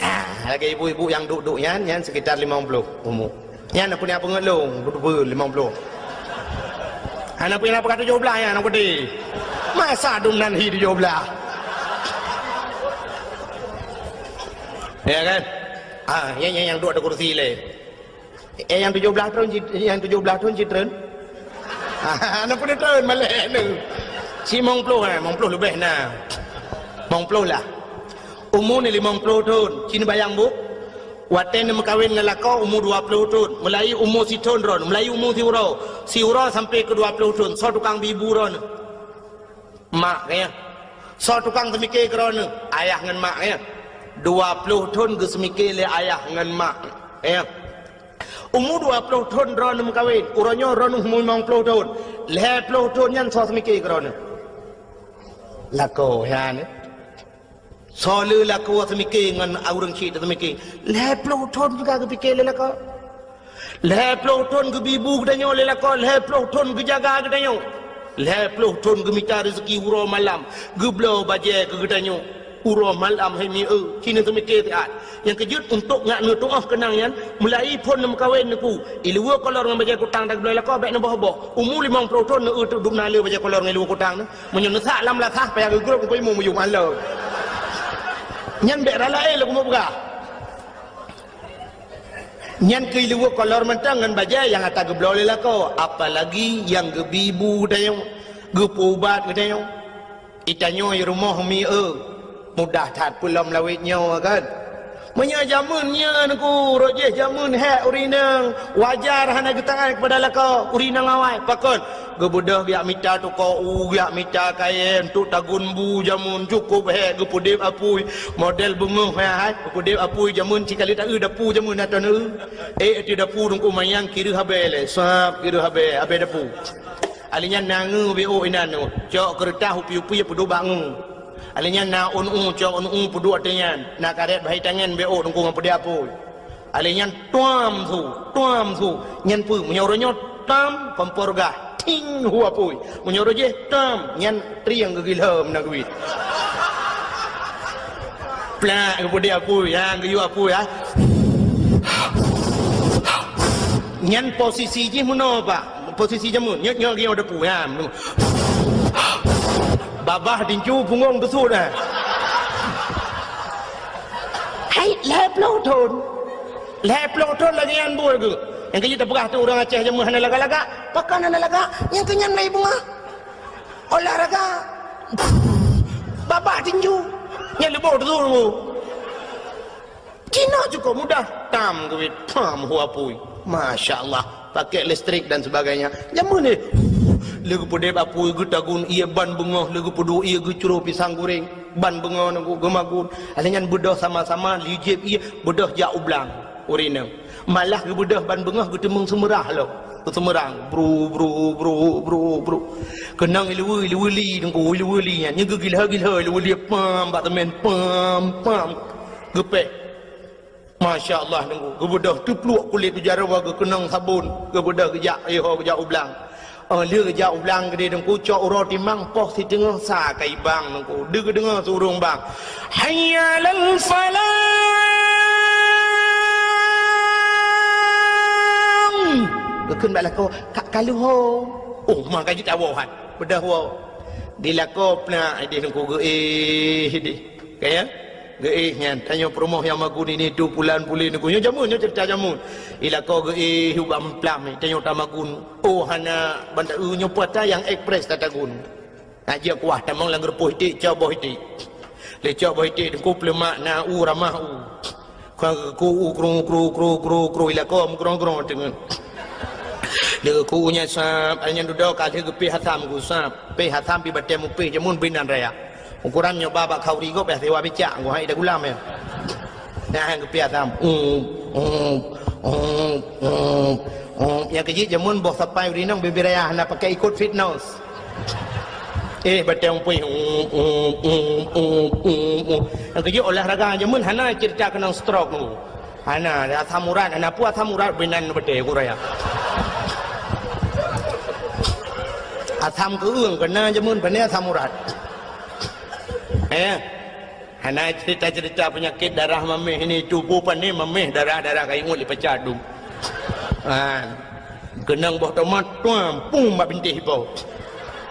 Ah, lagée ibu-ibu nyang duek-duek nyan, nyan sekitar limong ploh umu. Nyan peue nyang peungeut lôn, beutôi limong ploh. Hana peue nyang peugah tujoh blaih nyan, aneuk geude. Masa dum nan hi tujoh blaih. Ya kan? Ah, nyan, nyan nyang duek di kursi lé. Eh, nyang tujoh blaih thon cit-, nyang tujoh blaih thon cit treun? Hana peue treun malée nyoe. Limong ploh, eh, limong ploh leubeh na. Limong ploh lah. Umu ni limong ploh thon. Ci neubayang bu. Watée neumeukawen ngon lakoe umu dua ploh thon. Meulayi umu sithon droeneuh, meulayi umu siuroe. Siuroe sampoe keu dua ploh thon. Soe tukang bi bu droeneuh? Mak, ya. Soe tukang seumike keu droeneuh? Ayah ngon mak, ya. Dua ploh thon geuseumike lé ayah ngon mak, ya. Umu dua ploh thon droeneuh meukawen, uroe nyoe droeneuh umu limong ploh thon. Lhée ploh thon nyan soe seumike keu droeneuh? Lakoe, ya, ni. Soe le lakoe seumike ngon ureuëng chik seumike? Lhée ploh thon juga geupike lé lakoe. Lhée ploh thon geubi bu geutanyoe lé lakoe, lhée ploh thon geujaga geutanyoe. Lhée ploh thon geumita rezeki uroe malam, geubloe bajée keu geutanyoe uroe malam hai mieu, ci neuseumike siat. Nyang keujeuet untuk ngat neutuoh keunang nyan, meulayi phon neumeukawen Teungku. Iluweue kolor ngon bajée kutang dan geubloe lakoe bék neuboh-boh. Umu limong ploh thon neu-eu teuk dum na le bajée kolor ngon iluweue kutang neu. Meunyoe neusak lam lasah payah geugrôp Teungku imeum miyueb mantong. Nyan bék rala éh lôn keumeung peugah. Nyan keuh iluweue kolor mantong ngon bajée nyang ata geubloe lé lakoe, apalagi nyang geubi bu geutanyoe, geupeuubat geutanyoe. Itanyoe i rumoh mi eu, mudah that peulom lawét nyoe kan. Meunyoe jameun nyan Teungku, rot jih jameun hék ureuëng inong, wajar hana geutangai keupada lakoe ureuëng inong awai. Pakon? Geubeudôh geujak mita toko u, geujak mita kayée untuk tagun bu jameun, cukôp hék geupeudeb apui. Model beungoh hai, hai, geupeudeb apui jameun, ci ka lheueh ta-eu dapu jameun atau na-eu. Eh, ateueh dapu Teungku manyang kireuh abée lé, sab kireuh abée, abée dapu. Alèh nyan na ngeu beu inan nyoe, cok keureutah upi-upi peuduek bak ngeu. Alèh nyan na ôn u, cok ôn u peuduek ateueh nyan, na karét bahai tangen beu Teungku ngon peudeh apui. Alèh nyan tuam su, tuam su. Nyan peue? Meunyoe uroe nyoe tam, kompor gah, ting, hu apui. Meunyoe uroe jih tam, nyan trieng geugilhom na geuwit. Plak, geupeudeh apui, ha, geuyue apui, ha. Nyan posisi jih meunoe, Pak. Posisi jameun, nyoe, nyoe geuyue apui, ha. Babah tinju, punggong teusut, ha. Hai, lhèe ploh thon. Lhèe ploh thon lagèe nyan buet geuh. Nyang keuh jeuet tapeugah tu ureueng Aceh jameun hana lagak-lagak. Pakon hana lagak? Nyang keuh nyan mulai beungoh. Olahraga. Babah tinju. Nyan leuboh tu. Cina cukup mudah. Tam geuwit. Pam, hu apui. Masya Allah. Pakai listrik dan sebagainya. Jameun nyoe. Lé geupeudeb apui, geutagun ie ban beungoh, lé geupeuduek ie geucroh pisang goreng. Ban beungoh nunggu geumagun. Alèh nyan beudôh sama-sama lijép ie, beudôh jak u blang. Ureueng inong. Malah geubeudôh ban beungoh geuteumeung seumeurah lom. Geuseumeurang. Bru, bru, bru, bru, bru. Keunong iluweue, iluweue li, nunggu iluweue li nyan. Nyoe geugilhô-gilhô iluweue li, pam, bak teumèn, pam, pam. Geupék. Masya Allah, nunggu. Geubeudôh teupluek kulét uja roe geukeunong sabon. Geubeudôh geujak, iho geujak u blang. Oh, lheueh jak u blang geudeh Teungku, cok uroe timang poh siteungoh sa ka ibang Teungku. Deuh geudeungoe su ureueng bang. Hayya 'alal falah. Geukheun bak lakoe, ka, ka lheueh ho. Oh, maka jeuet tawoe han. Beudôh woe. Di lakoe plak ideh Teungku geuéh ideh. Ka ya? Geuéh nyan, tanyoe peurumoh nyang magun ini tu pulan pulen Teungku. Nyoe jameun, nyoe ceurita jameun. Di lakoe geuéh ubak meuphlam, tanyoe tamagun. Oh, hana banda, eu, nyoe puasa nyang ekspres tatagun. Nak jeuet kuah tamong lam geureupoh iték, cok boh iték. Lé cok boh iték teungku, peuleumak na u ramah u. Ka ku u kru, kru, kru, kru, kru, ilako meugrong-grong teungeut. Lé ku u nyan sab, ai nyan dudoe ka lheueh geupéh asam ku sab. Péh asam pi batée mupéh jameun binan raya. Ukuran nyoe ba bak khauri gob yah siwa bicak ku hai dagulam ya. Nah, geupéh asam. Um, um, um, um, um. Nyang keujeuet jameun boh sapai urinong bibir raya hana pakai ikot fitness. Eh, batée mupéh. Um, um, um, um, um, um. Nyang keujeuet olahraga jameun hana cerita keunong stroke tu. Hana, asam urat, hana peue asam urat binan batée ku raya. Asam keueung kena jameun, pane asam urat. Eh, hana cerita-cerita penyakit darah mameh ini, tuboh pane mameh, darah-darah ka ingut lipacah dum. Ha. Keunong boh tomat, tuam, pum bak bintéh ipo.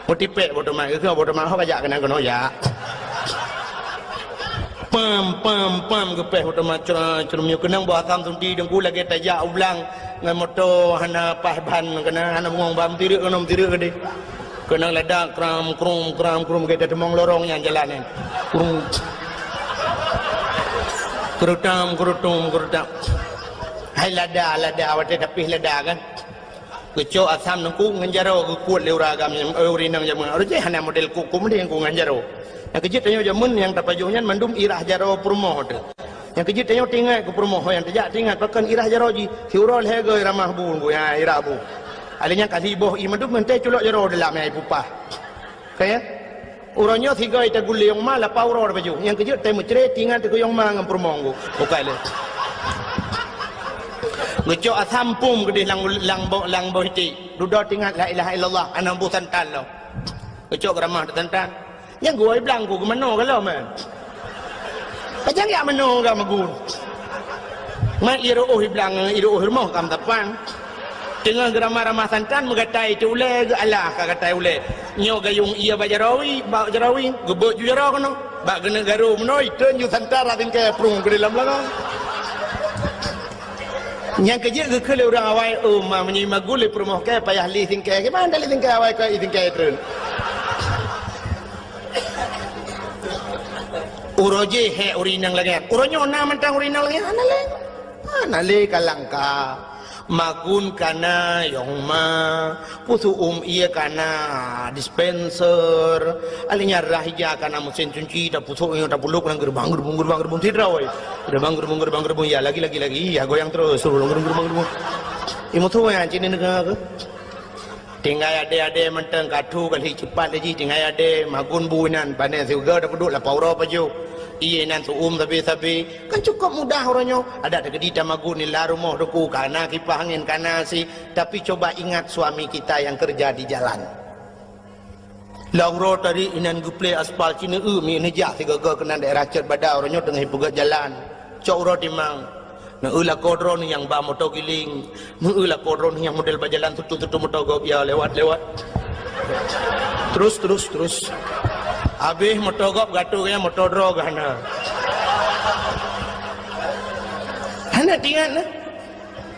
Meutipék boh tomat, geukheun boh tomat, ho kajak keunan keunoe jak. Pam, pam, pam, geupéh boh tomat, cra, crum, nyoe keunong boh asam sunti teungku lagée tajak u blang ngon moto hana paih ban, keunan hana meungon ban, meutirek keunoe, meutirek keudeh. Keunong lada kram, krum, kram, krum, lagée tateumong lorong nyang jalan nyan. Krum. Keurutam, keurutum, keurutam. Hai lada, lada, watée tapih lada kan. Geucok asam teungku ngon jaroe geukuet lé ureueng agam, eh, ureueng inong jameun. Ureueng jih hana model kuku mending ku ngon jaroe. Nyang keujeuet tanyoe jameun nyang tapajoh nyan mandum irah jaroe peurumoh teuh. Nyang keujeuet tanyoe teuingat keu peurumoh nyang tajak teuingat pakon irah jaroe jih. Siuroe lhée goe ramah bu, bu, ya, irah bu. Alé nyan kali boh ié mandum meuntée culok jaroe dalam nyang ipupah. Ka ya? Uroe nyoe sigoe taguleng ma lapau uroe baju. Nyang keujeuet tée meucre tingan teukeuyong ma ngon peurumoh ngku. Bukai lé. Geucok asam pum keudeh lam, lam bo-, lam boh iték. Dudoe tingat la ilaha illallah, aneuk buet santan lom. Geucok geuramah santan. Nyang geuwoe blang ku geumanoe galoe man. Pajan jak manoe gam magun. Man ié reuôh iblang, ié reuôh rumoh gam tapan. Teungoh geuramah-ramah santan meugatai teu ulée geualah ka gatai ulée. Nyoe gayong ié bak jarawi, bak jarawi, geubeuet ju jaroe keunoe. Bak geuneuk garu meunoe, itreun ju santan rab singkée prung keu dalam langang. Nyang keujeuet geukheun lé ureueng awai, "Oh, ma meunyoe magun lé peurumoh kée payah li singkée, kiban lé singkée awai keu i singkée treun." Uroe jih hék ureueng inong lagée nyan. Uroe nyoe na mantong ureueng inong lagée nyan? Hana lé. Hana lé ka langka. Magun kana yong ma, pusu'um ié kana dispenser. Alé nyan rah ija kana mesin cuci, tapusok nyoe tapulok ngon geureumbang, geureumbang, geureumbang, geureumbang sidroe. Geureumbang, geureumbang, geureumbang, geureumbang, ya lagi, lagi, lagi, ya goyang terus. Geureumbang, geureumbang, geureumbang. Ié musoh nyan cit neudeungoe keuh. Tinggai adé-adé mantong ka thu ka lheueh cepat lé jih, tinggai adé magun bu inan, pane siuga tapeuduek lapau uroe pajoh. Ié nan su'um sabe-sabe. Kan cukup mudah uroe nyoe. Adak teukeudi tamagun di la rumoh teungku, kana kipah angén, kana si. Tapi coba ingat suami kita yang kerja di jalan. Lam uroe tadi inan geuplé aspal cit neueu mi neujak sigoe-goe keunan daerah Cot Bada, uroe nyoe teungoh ipeugét jalan. Cok uroe timang. Neueu lakoe droeneuh nyang ba moto giling. Neueu lakoe droeneuh nyang model bak jalan tutu-tutu moto gob ya lewat-lewat. Terus, terus, terus. Habéh moto gob gatu nyang moto droe geuh hana. Hana tingat nah.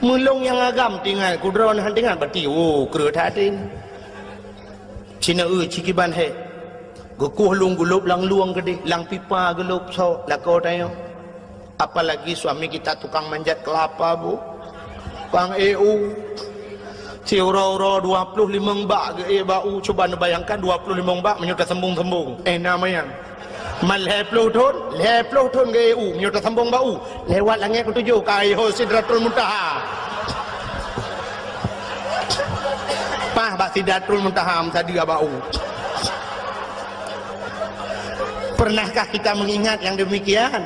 Meulong nyang agam tingat, kudroe hana tingat, berarti, oh, kreueh that até. Cina eu cikiban he. Geukueh lôn gulop lam lueng keudeh, lam pipa gulop sok lakoe tanyoe. Apalagi suami kita tukang manjat kelapa, Bu. Pang eu. Siuroe-uroe dua ploh limong bak geu-eu bak u. Cuba neubayangkan dua ploh limong bak meunyoe tasembong-sembong. Eh, na manyang. Man lhèe ploh thon, lhèe ploh thon geu-eu u, meunyoe tasambong bak u, lewat langèt keutujôh ka yoh Sidratul Muntaha. Paih bak Sidratul Muntaha meusadeue bak u. Pernahkah kita mengingat yang demikian?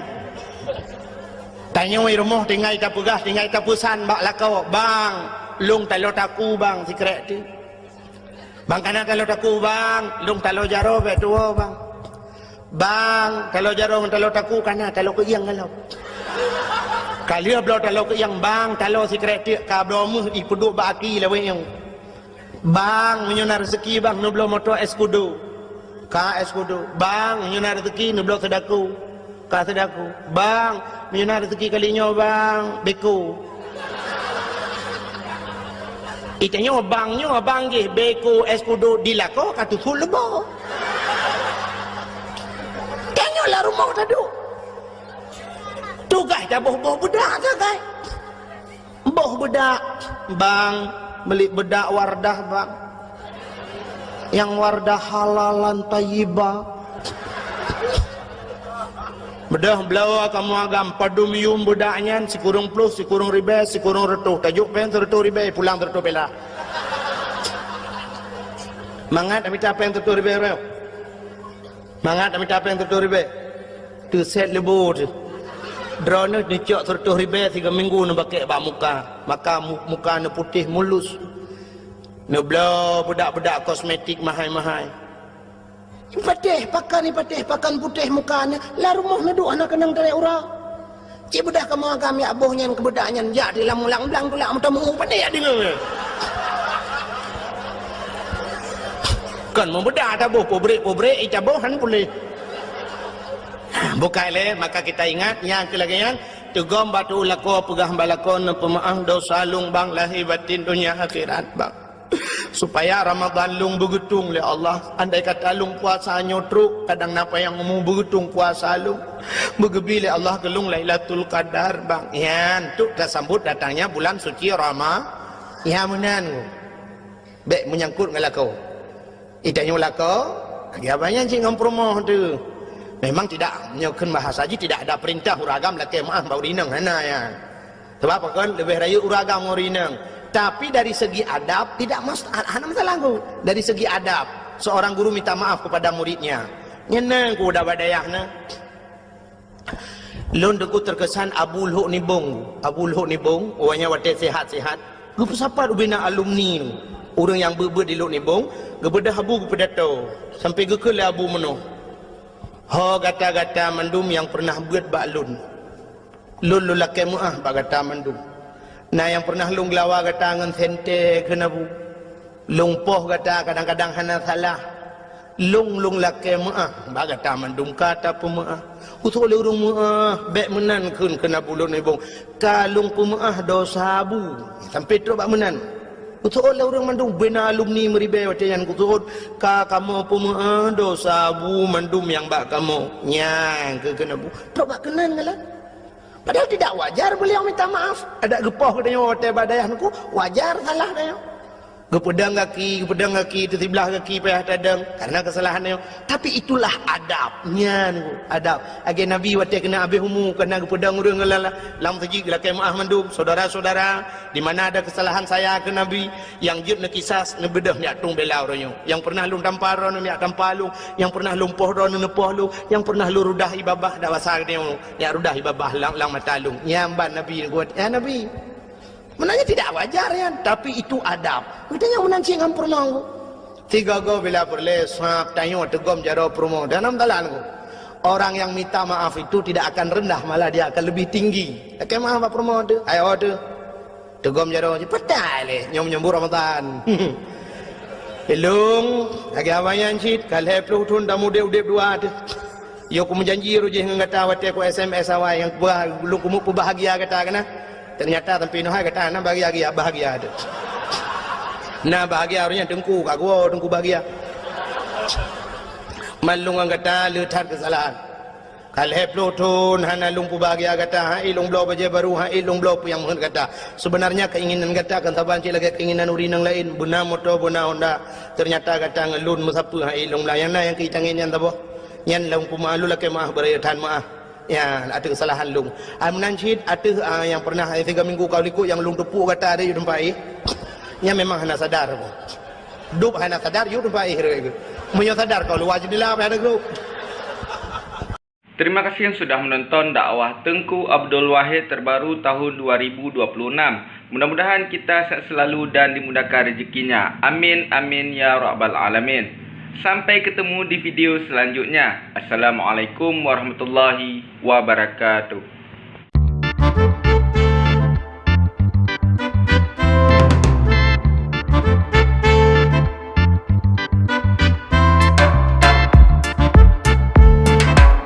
Tanyoe rumoh tinggai tapeugah, tinggai tapeusan bak lakoe, "Bang, lôn talo taku, Bang, sikrek ti." "Bang, kana talo taku, Bang, lôn talo jaroe bèk tuwoe, Bang." "Bang, talo jaroe ngon talo taku kana, talo keuieng galom." Ka lheueh bloe talo keuieng, "Bang, talo sikrek teuk ka bloe meuh ipeuduek bak aki lawét nyoe." "Bang, meunyoe na reuseuki, Bang, neubloe moto Escudo." Ka Escudo. "Bang, meunyoe na reuseuki neubloe Sedaku." Ka Sedaku. "Bang, meunyoe na reuseuki kali nyoe, Bang, Beko." Itanyoe bang nyoe, bang jih Beko, Escudo, di lakoe ka tusul leubo. Tanyoe la Rumoh taduek. Tugaih taboh-boh beudak sagai. Boh beudak, bang, beli beudak Wardah, bang. Nyang Wardah halalan thayyibah. Beudôh bloe kamoe agam padum yum beudak nyan, sikureueng ploh, sikureueng ribèe, sikureueng reutôh. Tajok péng sireutôh ribèe, pulang sireutôh peula. Mangat mita péng sireutôh ribèe, bro. Mangat mita péng sireutôh ribèe. Teuset leubo teuh. Droeneuh neucok sireutôh ribèe siga minggu neubakèk bak muka. Maka mu-, muka neuputéh mulus. Neubloe beudak-beudak kosmetik mahai-mahai. Patéh pakan, patéh pakan putéh muka nyan, lam rumoh neuduek hana keunong tarek uroe. Cit beudah kamoe agam jak boh nyan keu beudak nyan, jak di lam ulang blang tulak meutameu, patéh jak deungoe. Kon meubeudak taboh, pabrék-pabrék, ih, taboh han puléh. Bukai lé, maka kita ingat, nyang keu lagèe nyan, teugom bak tu'u lakoe, peugah bak lakoe, neupeumaáh dosa lôn, bang, lahé batén, donya akhirat, bang. Supaya Ramadan lôn beugeutong lé Allah. Andai kata lôn puasa nyoe trok, kadang na panyang umu, beugeutong puasa lôn. Beugeubri lé Allah keu lôn Lailatul Qadar, bang. Nyan, tu tasambot datangnya bulan suci Rama-, nyan meunan. Bèk meunyangkot ngon lakoe. Ih, tanyoe lakoe, lagèe abang nyan cit ngon peurumoh teuh. Memang tidak, nyoe kheun bahasa jih, tidak ada perintah ureueng agam lakèe meuáh bak ureueng inong, hana nyan. Sebab apa kan? Leubeh rayeuk ureueng agam ngon ureueng inong. Tapi dari segi adab, tidak mas-, hana masalah tu. Dari segi adab, seorang guru minta maaf kepada muridnya. Nyan na ku udah bak dayah na. Lôn teungku teukesan Abu Lhok Nibong. Abu Lhok Nibong, awaknyan watèe sehat-sehat, geupeusapat ubena alumni, ureueng nyang beuet-beuet di Lhok Nibong, geubeudôh Abu geupeudato, sampai geukheun lé Abu meunoe, "Ho gata-gata mandum nyang peureunah beuet bak lôn. Lôn, lôn lakèe meuáh bak gata mandum. Na nyang peureunah lôn geulawa gata ngon sentée kheun Abu. Lôn poh gata kadang-kadang hana salah. Lôn, lôn lakèe meuáh bak gata mandum ka tapeumeuáh. Usôk lé ureueng meuáh, bèk meunan kheun keu Abu Lhok Nibong. Ka lôn peumeuáh dosa Abu." Sampai trok bak meunan. Usôk lé ureueng mandum, bena alumni meuribèe watèe nyan geuseuôt, "Ka kamoe peumeuáh dosa Abu mandum nyang bak kamoe." Nyan keu kheun Abu. Trok bak keunan galak. Padahal tidak wajar beliau minta maaf. Adak geupoh geutanyoe watèe bak dayah teungku, wajar salah tanyoe. Geupeudong gaki, geupeudong gaki, teusiblah gaki payah tadong karena kesalahan tanyoe. Tapi itulah adab. Nyan adab. Lagèe Nabi watèe keuneuk habéh umu, keuneuk geupeudong ureueng lam, lam meuseujid, geulakèe meuáh mandum, "Saudara-saudara, di mana ada kesalahan saya," kheun Nabi, "nyang jeuet neukisas, neubeudôh neujak tueng bela uroe nyoe. Nyang peureunah lôn tampa droeneuh neujak tampa lôn, nyang peureunah lôn poh droeneuh neupoh lôn, nyang peureunah lôn rudah ié babah dak basa geutanyoe, neujak rudah ié babah lam, lam mata lôn." Nyan ban Nabi neubuet, ya Nabi. Meunan nyan tidak wajar nyan, tapi itu adab. Geutanyoe meunan cit ngon peurumoh. Tiga go bila peureulèe sab tanyoe teugom jaroe peurumoh. Dan dalam talan ku. Orang yang minta maaf itu tidak akan rendah, malah dia akan lebih tinggi. Lakèe meuáh bak peurumoh teuh, ayo teuh. Teugom jaroe jih, patai lé, nyoe menyambut Ramadan. Ilong, lagèe awaknyan cit, ka lhèe ploh thon tameudép-udép dua teuh. Yo kumeujanji roh jih ngon gata watèe ku S M S awai nyang kuba-, lôn keumeung peubahgia gata keunan. Ternyata sampai noh hai gata na bahagia-bahagia teuh. Na bahagia roh nyan teungku ka geuwoe teungku bahagia. Man lôn ngon gata le that keusalahan. Ka lhèe ploh thon hana lôn peubahgia gata, han ék lôn bloe bajèe barô, han ék lôn bloe peue nyang meuheuet gata. Sebenarnya keinginan gata kan saban cit lagèe keinginan ureueng nyang laén, beuna moto, beuna honda. Ternyata gata ngon lôn meusapeue han ék lôn blah. Nyang na nyang keu tangieng nyan saboh. Nyan lôn peumeuáh, lôn lakèe meuáh, beurayeuk that meuáh. Ya, ateueh keusalahan lôn. Ah, meunan cit ateueh, ah, nyang peureunah, eh, tiga minggu ka likot nyang lôn teupuk gata di teumpat, eh. Nyan memang hana sadar. Dub hana sadar, yue teumpat, eh, rek. Meunyoe sadar kau luwa jendela, payah ada grup. Terima kasih yang sudah menonton dakwah Teungku Abdul Wahid terbaru tahun dua ribu dua puluh enam. Mudah-mudahan kita sehat selalu dan dimudahkan rezekinya. Amin, amin, ya rabbal alamin. Sampai ketemu di video selanjutnya. Assalamualaikum warahmatullahi wabarakatuh.